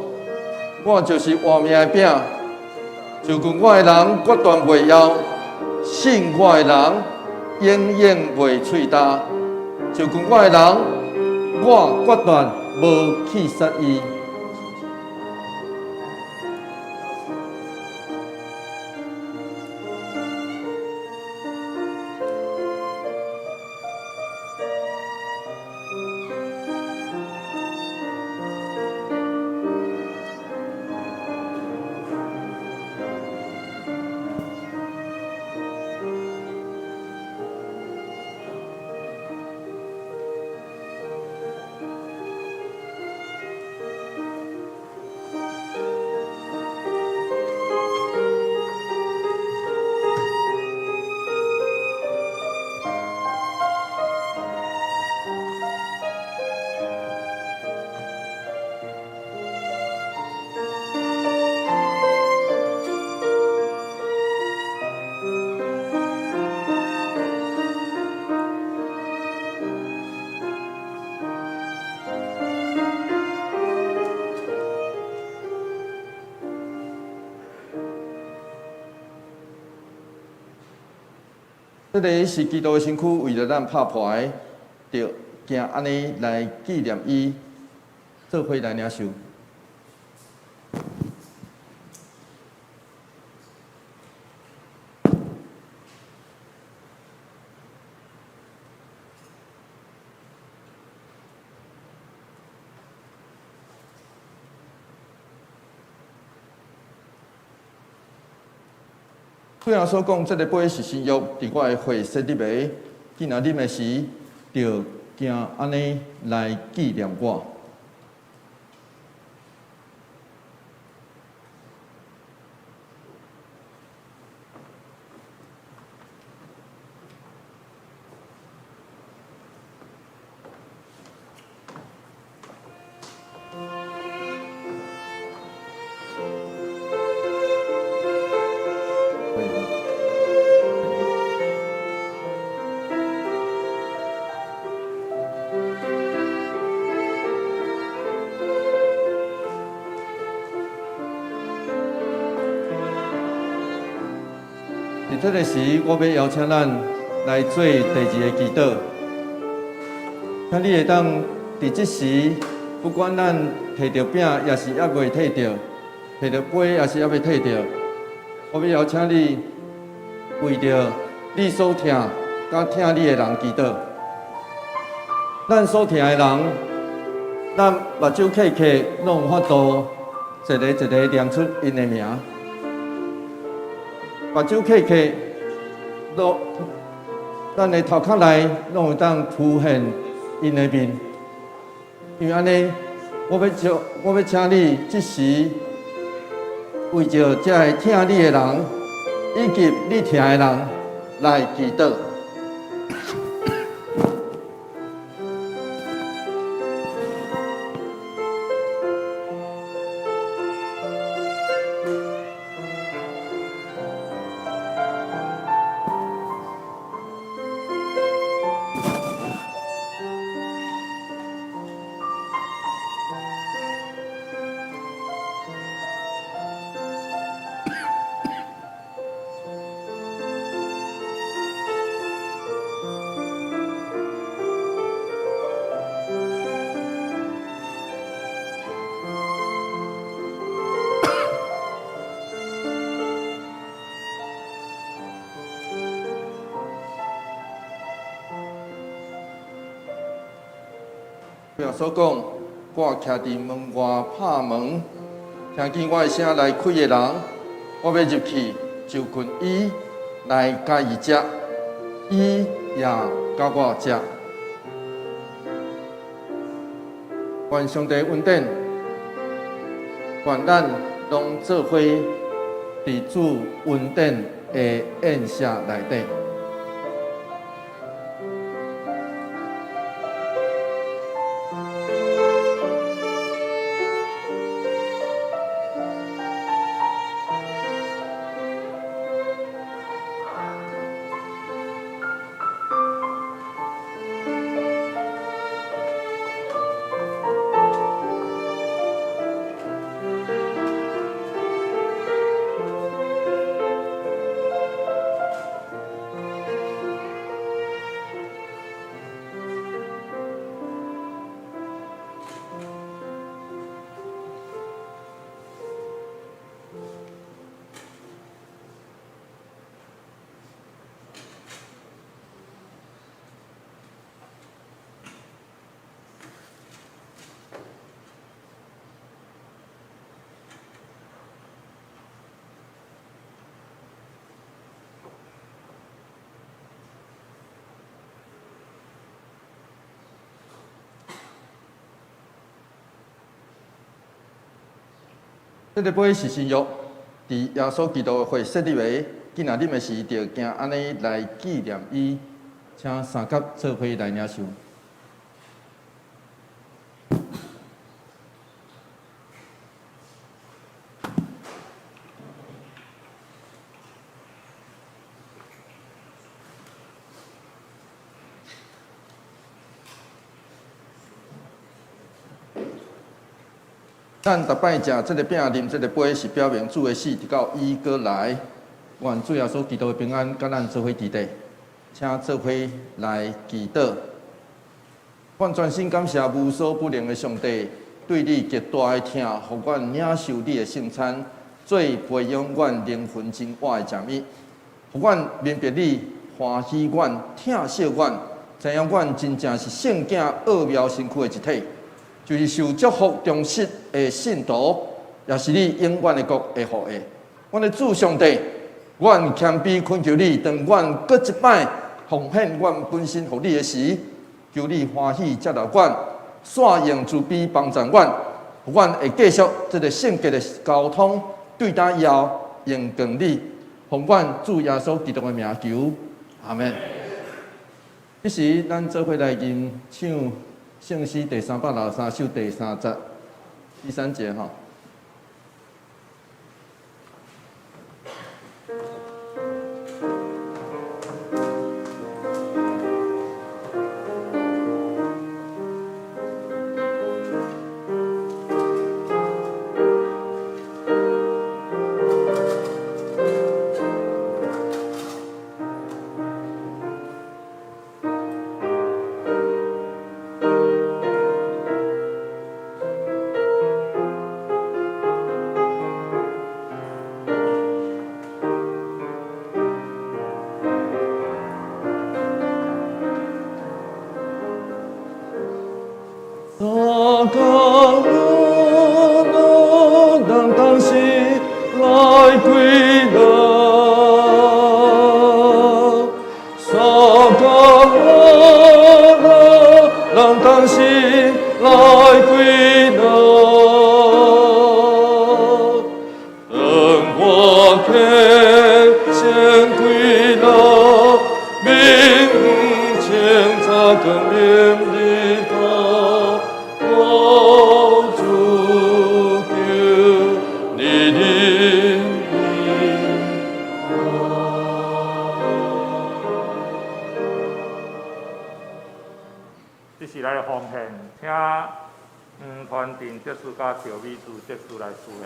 我就是活命的餅，就近我的人決斷袂枵，信我的人永遠袂喙焦。就近我的人，我決斷無去殺伊。這个是基督的身軀，為著咱拍破的，著行按呢來紀念伊，做伙來領受。主耶穌講，這个杯是新約，佇我的血設立的，既若啉的時，著行按呢來紀念我。佇這个時，我欲邀請咱來做第二个祈禱。請你會當佇這時，不管咱提著餅，抑是猶未提著，提著杯，抑是猶未提著，我欲邀請你為著你所疼佮疼你的人祈禱。咱所疼的人，咱目睭瞌瞌，攏有法度一个一个念出𪜶的名。目睭瞌瞌，攏咱的頭殼內攏會當浮現𪜶的面。因為按呢，我欲請你這時為著這个疼你的人，以及你疼的人來祈禱。主耶穌講，我徛佇門外拍門，聽見我的聲來開的人，我欲入去就近伊來佮伊食，伊也佮我食。願上帝恩典，願咱攏做伙佇主恩典的宴席內底。這个杯是新約，佇耶穌基督的血設立的，囝若啉的時，著行按呢來紀念伊，請三甲做伙來領受。咱逐擺食這个餅、啉這个杯，是表明主的死，直到伊閣來。願主耶穌基督的平安，佮咱做伙佇咧，請做伙來祈禱。阮專心感謝無所不能的上帝，對你極大的疼，予阮領受你的聖餐，做培養阮靈魂真我的食物，予阮明白你，歡喜阮，疼惜阮，知影阮真正是聖囝奧妙身軀的一體。就是受祝福忠實的信徒，也是你永遠的國的後裔。阮的主上帝，阮謙卑懇求你，當阮閣一擺奉獻阮本身予你的時，求你歡喜接納阮，煞用慈悲幫助阮，予阮會繼續這个聖潔的交通，對今以後榮光你，奉阮主耶穌基督的名求，阿們。彼時，咱做伙來吟唱聖詩第363首第三節，第三節吼。相共我人同心來歸來，相共我人同心來歸來。當我客先歸來，明清早光明日頭。我主求你憐憫我。這是來奉獻，請黃傳定執事佮趙美珠執事來司獻。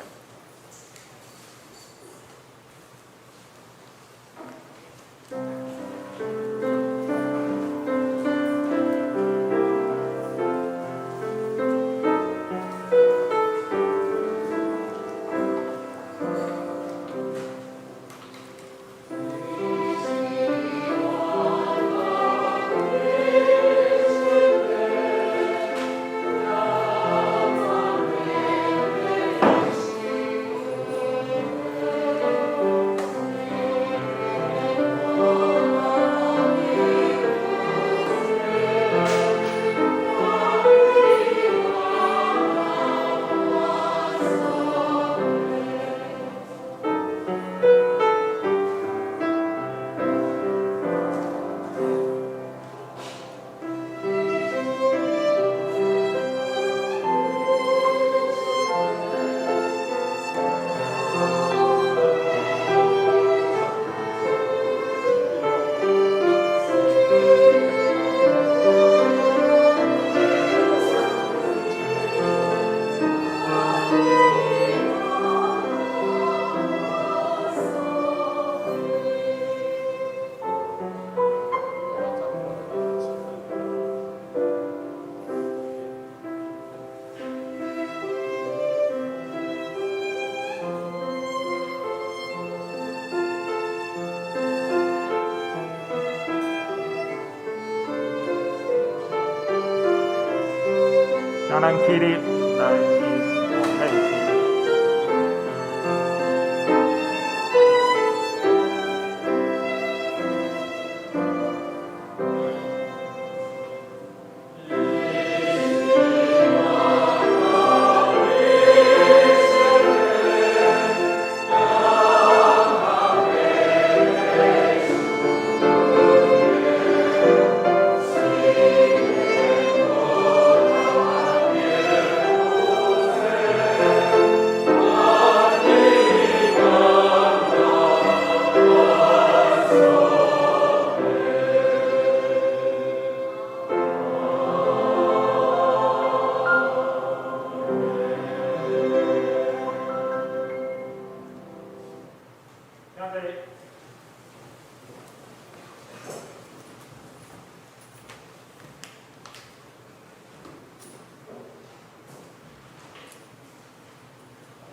請咱起立來獻奉獻詩。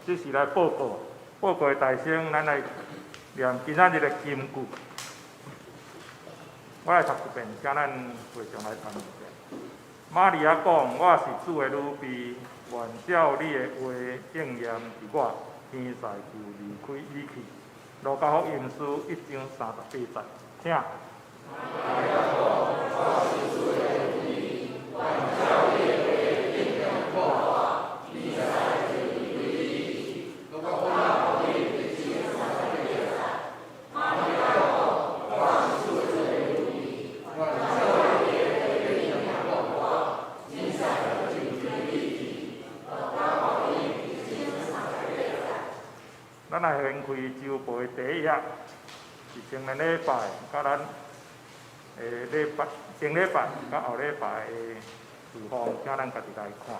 這是來報告，報告的大聲，咱來念今仔日的金句。我來讀一遍，請咱會眾來讀一遍。瑪利亞講：我是主的女婢，願照你的話應驗佇我。天使就離開伊去。路加福音書一章三十八節，請。咱來掀開週報的第一頁，是青年禮拜，佮咱的禮拜頂禮拜佮後禮拜的事項，請咱家己來看。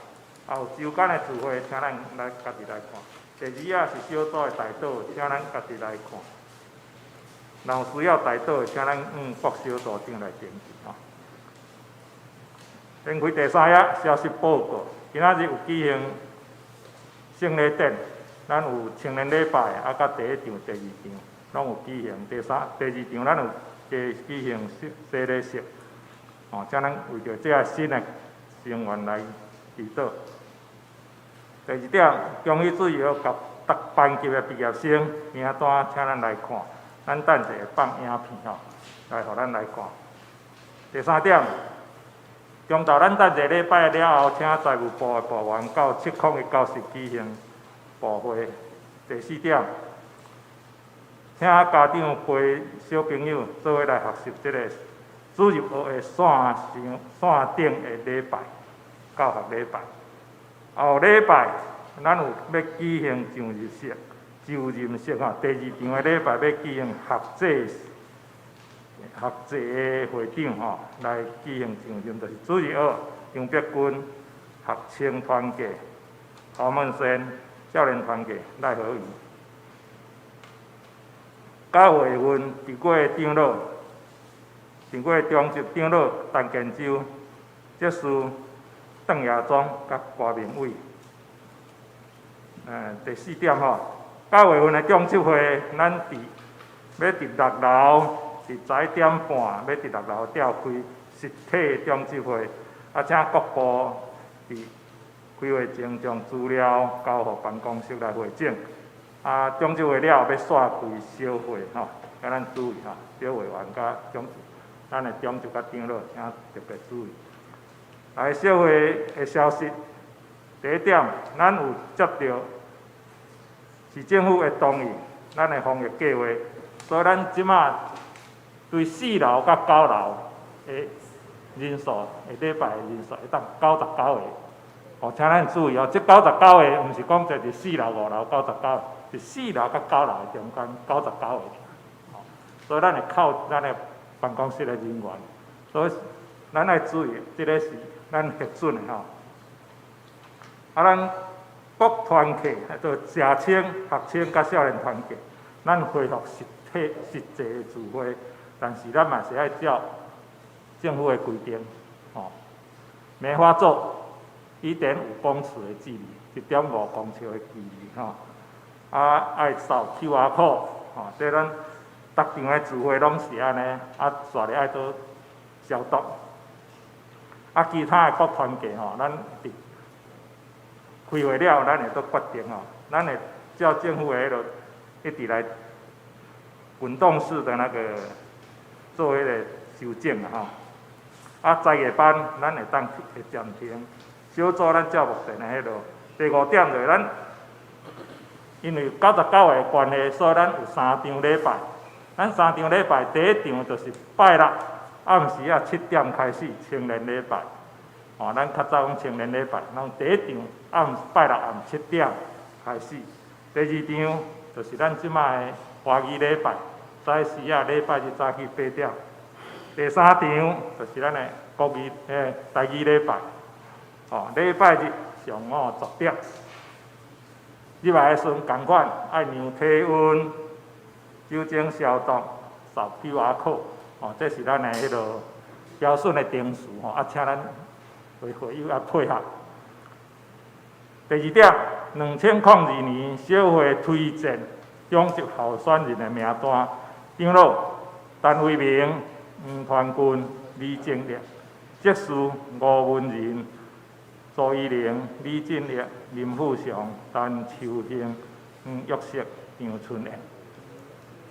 啊，有週間的聚會，請咱來家己來看。第二頁是小組的代禱，請咱家己來看。若有需要代禱的，請咱向各小組長來登記吼。掀開第三頁，消息報告，今仔日有舉行聖禮典。咱有青年禮拜，啊，佮第一場、第二場攏有舉行。第三、第二場咱有加舉行洗禮式，吼，請咱為著這个新的成員來祈禱。第二點，恭喜主日學佮逐班級的畢業生名單，請咱來看。咱等者會放影片吼，來予咱來看。第三點，中晝咱等一禮拜了後，請財務部的部員到701教室舉行部會。第四點，請家長陪小朋友做伙來學習這個主日學的線上線頂的禮拜教學禮拜。後禮拜咱有欲舉行上日式、就任式吼，第二場的禮拜欲舉行學制學制的會長吼來舉行上任，就是主日學楊碧君學青團契侯孟先少年團契賴和儀。九月份佇過長老，佇過中執長老陳建州、執事鄧亞忠佮郭明偉。第四點吼，九月份的中執會，咱佇欲佇六樓，佇11點半，欲佇六樓召開實體中執會，啊，請各部佇開會前將資料交予辦公室來匯整。啊，中執會了後欲煞開小會吼，請咱注意吼，小會員佮中，咱的中執佮長老，請特別注意。來，小會的消息，第一點，咱有接著市政府的同意，咱的防疫計劃，所以咱這馬對四樓佮九樓的人數，下禮拜的人數會當九十九個。哦，請咱注意哦，這九十九個毋是講坐佇四樓、五樓九十九個，是四樓佮九樓的中間九十九個。哦，所以咱會靠咱的辦公室的人員，所以咱愛注意，這个是咱核准的吼。啊，咱各團契，就社青、學青佮少年團契，咱恢復實體實際的聚會，但是咱嘛是愛照政府的規定，吼，梅花座1.5公尺的距離，1.5公尺的距離，吼。啊，愛掃 QR code，吼，這咱逐場的聚會攏是按呢，啊，煞咧愛閣消毒。啊，其他的各團契吼，咱佇開會了後，咱會閣決定吼，咱會照政府的彼落一直來滾動式的那個做彼個修正啦吼。啊，才藝班咱會當會暫停，小組咱照目前的彼落。第五點就是咱因為九十九個的關係，所以咱有三場禮拜。咱三場禮拜，第一場就是拜六暗時仔7點開始青年禮拜。吼，咱較早講青年禮拜，咱第一場暗拜六暗七點開始。第二場就是咱這擺的華語禮拜，早時仔禮拜日早起8點。第三場就是咱的國語台語禮拜，吼，禮拜日上午10點。入來的時陣仝款愛量體溫、酒精消毒、掃 QR code，吼，這是咱的彼落標準的程序吼，啊，請咱會會友愛配合。第二點， 2002年小會推薦長執候選人的名單，長老陳為民、黃傳軍、李正立、執事吳文仁、朱依玲、李進立、林富祥、陳秋興、黃玉石、張春燕。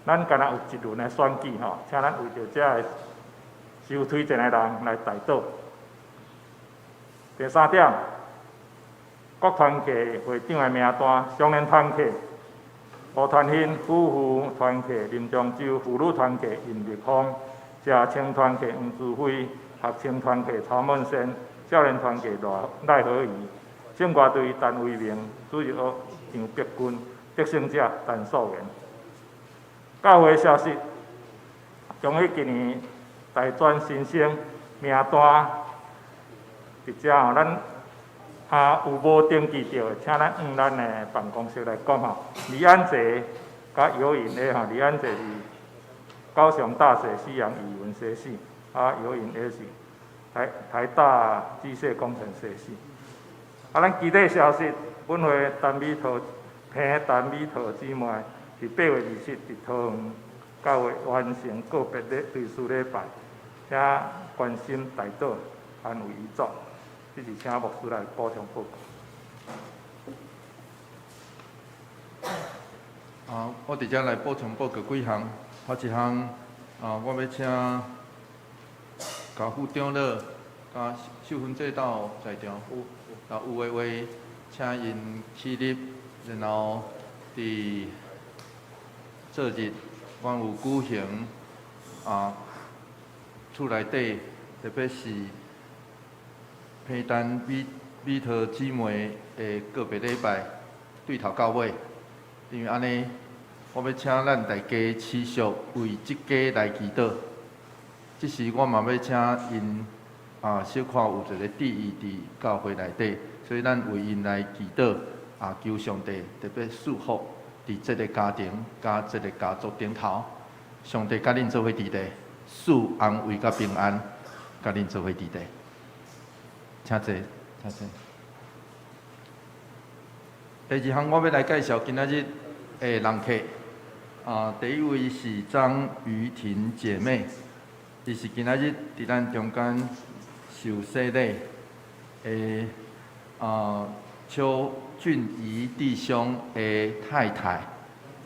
咱敢若有一輪的選舉吼，請咱為著這个受推薦的人來代禱。第三點，各團契會長的名單：少年團契吳傳興夫婦團契林長洲婦女團契尹立峰，謝清團契黃志輝，學青團契曹孟仙，少年團契賴和儀，聖歌隊陳為明，主日學楊碧君，得勝者陳素媛。教會消息，將於今年大專新生名單，佇遮吼，咱啊有無登記著的，請咱向咱的辦公室來講吼。李安澤佮尤穎的吼，李安澤是高雄大學西洋語文學系，啊尤穎的是台大機械工程學系。啊，咱其他消息，本會陳美桃、彭陳美桃姊妹，佇8月27佇桃園教會完成告別禮、追思禮拜，請關心代禱，安慰遺族。這是請牧師來補充報告。啊，我佇遮來補充報告幾項。頭一項，啊，我欲請教副長老佮秀芬姐到在場，有，若有的話，請𪜶起立，然後佇做日，阮有舉行啊，厝內底，特別是彭陳美美桃姊妹的告別禮拜，對頭到尾，因為按呢，我欲請咱大家持續為這家來祈禱。這時我嘛欲請𪜶啊，小可有一個旨意佇教會內底，所以咱為𪜶來祈禱啊，求上帝特別賜福佇這个家庭佮這个家族頂頭，上帝佮恁做伙佇咧，賜安慰佮平安，佮恁做伙佇咧。請坐，請坐。第二項，我欲來介紹今仔日的人客。啊，第一位是張瑜婷姐妹，伊是今仔日佇咱中間受洗禮的啊邱俊儀弟兄的太太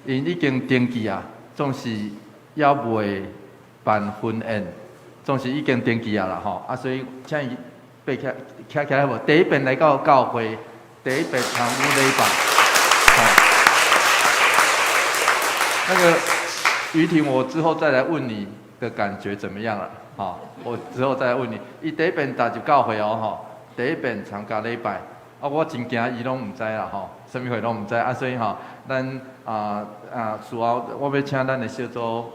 ，𪜶已經登記啊，總是猶未辦婚宴，總是已經登記啊啦吼，啊所以請伊爬起來，徛起來無？第一遍來到教會，第一遍參與禮拜，吼。那個瑜婷，我之後再來問你的感覺怎麼樣了？吼，我之後再來問你。伊第一遍踏入教會哦，吼，第一遍參加禮拜，啊，我真驚伊攏毋知啦，吼，啥物貨攏毋知，啊，所以吼，咱啊啊，事後我欲請咱的小組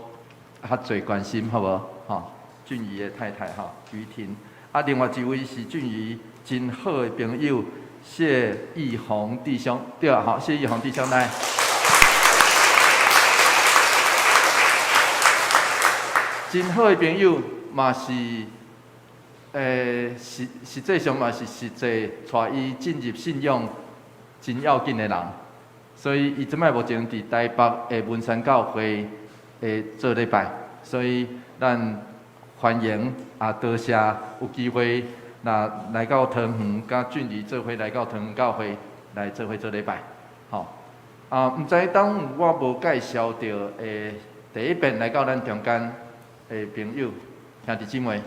較濟關心，好無？吼，俊儀的太太吼，瑜婷。啊，另外一位是俊儀真好的朋友謝義宏弟兄，對啊，吼，謝義宏弟兄來。真好的朋友，嘛是，實實際上嘛是實際帶伊進入信仰真要緊的人，所以伊這擺目前佇台北的文山教會的做禮拜，所以咱歡迎啊，多謝有機會若來到桃園，佮俊儀做伙來到桃園教會來做伙做禮拜，吼。啊，毋知當我無介紹著的第一遍來到咱中間的朋友兄弟姊妹，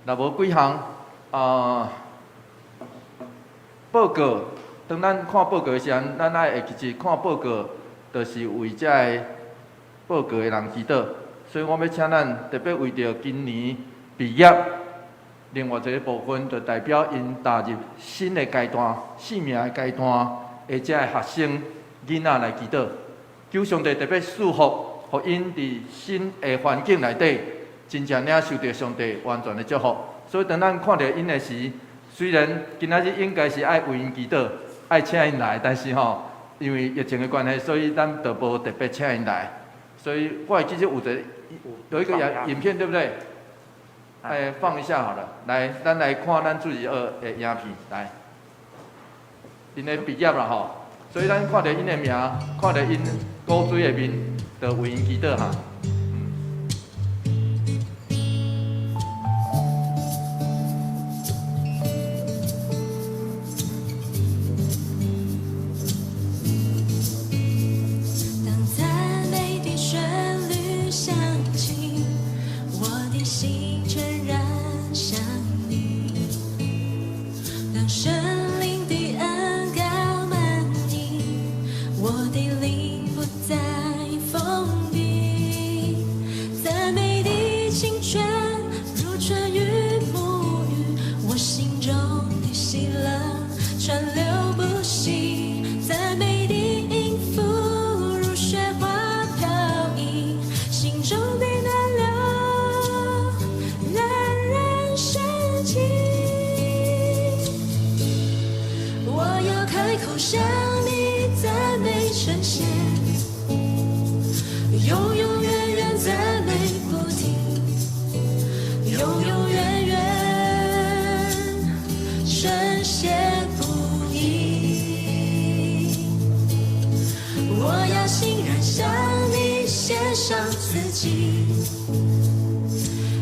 若無幾項啊報告，當咱看報告的時陣，咱愛會記住看報告，就是為這个報告的人祈禱。所以我欲請咱特別為著今年畢業，另外一个部分就代表𪜶踏入新的階段、生命的階段的這个學生囡仔來祈禱，求上帝特別賜福，予𪜶佇新的環境內底，真正領受著上帝完全的祝福。所以當咱看著𪜶的時，雖然今仔日應該是愛為𪜶祈禱，愛請𪜶來，但是吼，因為疫情的關係，所以咱就無特別請𪜶來。所以我會記得有一個影片，對不對？哎，放一下好了。來，咱來看咱主日學的影片，來。𪜶的畢業啦吼，所以咱看著𪜶的名，看著𪜶古錐的面，就為𪜶祈禱哈。當讚美的旋律響起，我的心全然向你。當聖靈的恩膏滿溢，我的靈不再封閉。讚美的清泉如春雨沐浴，我心中的喜樂川流不息。讚美的音符如雪花飄逸，心中的暖流冉冉升起。我要開口向你讚美稱謝，永永遠遠讚美不停，永永遠遠稱謝不已。我要欣然向你獻上自己，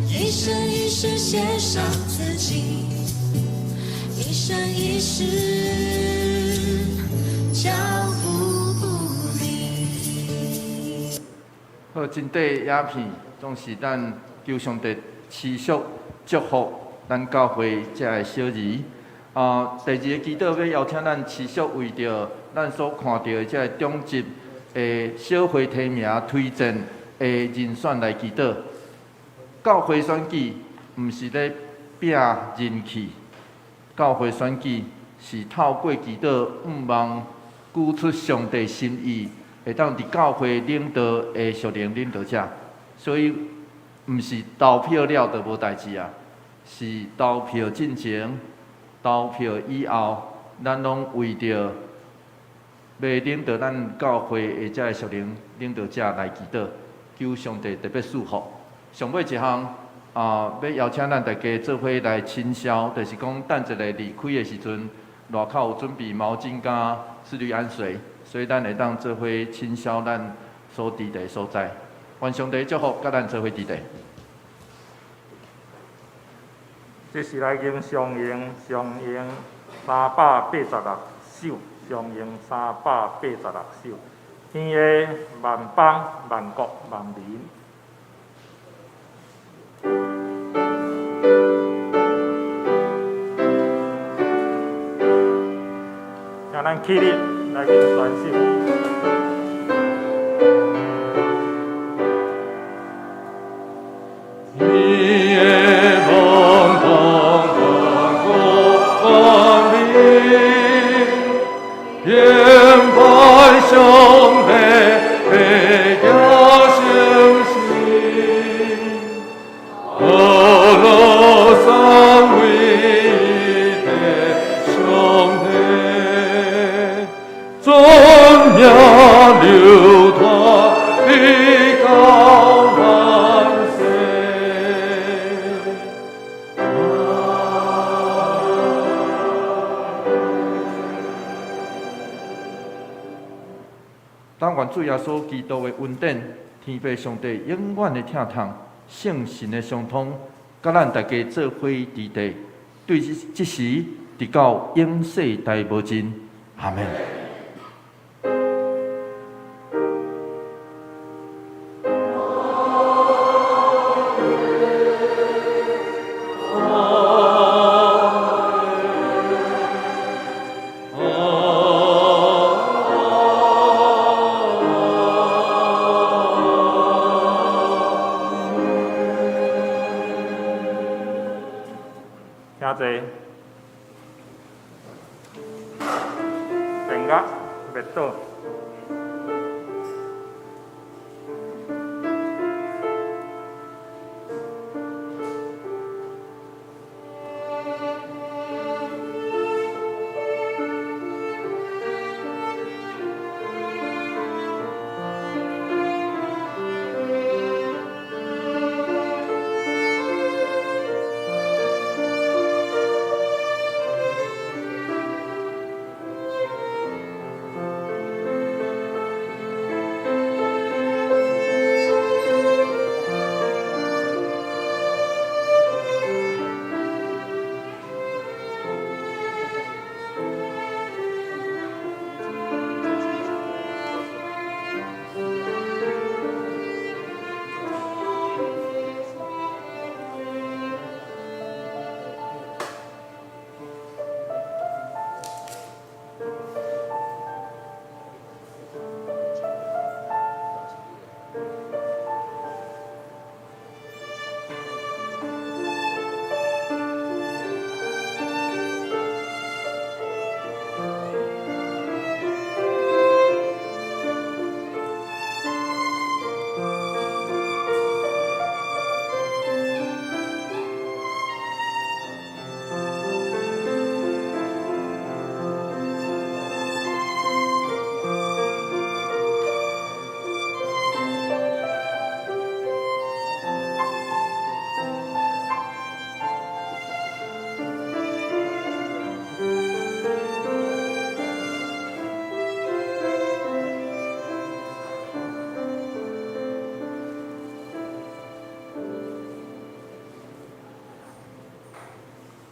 一生一世獻上自己，一生一世腳步不離。好，這塊影片總是咱求上帝持續祝福咱教會遮个小兒。啊，第二个祈禱欲邀請咱持續為著咱所看著的這个長執的小會提名推薦的人選來祈禱。教會選舉毋是咧拼人氣，教會選舉是透過祈禱，向望舉出上帝心意，會當佇教會領導的屬靈領導者。所以，毋是投票了就無代誌啊，是投票進前、投票以後，咱攏為著欲領導咱教會的這个屬靈領導者來祈禱，求上帝特別賜福。上尾一項啊，欲邀請咱大家做伙來清消，就是講等一下離開的時陣，外口有準備毛巾佮次氯胺水，所以咱會當做伙清消咱所佇的所在。願上帝祝福，佮咱做伙佇地。這是來吟上詠，上詠386首，上詠386首。天下萬邦萬國萬民。請咱起立來吟宣首。天下萬邦萬國萬民，敬拜上帝的聖聖，歌頌唯一的上帝，尊名流傳直到萬世。但願主耶穌基督的恩典、天父上帝永遠的疼痛、聖神的相通，佮咱大家做伙佇地，對這時直到永世代無盡。阿們。請坐。電樂滅倒。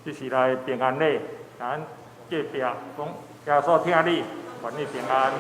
這是來平安禮，咱隔壁講耶穌疼你，願你平安。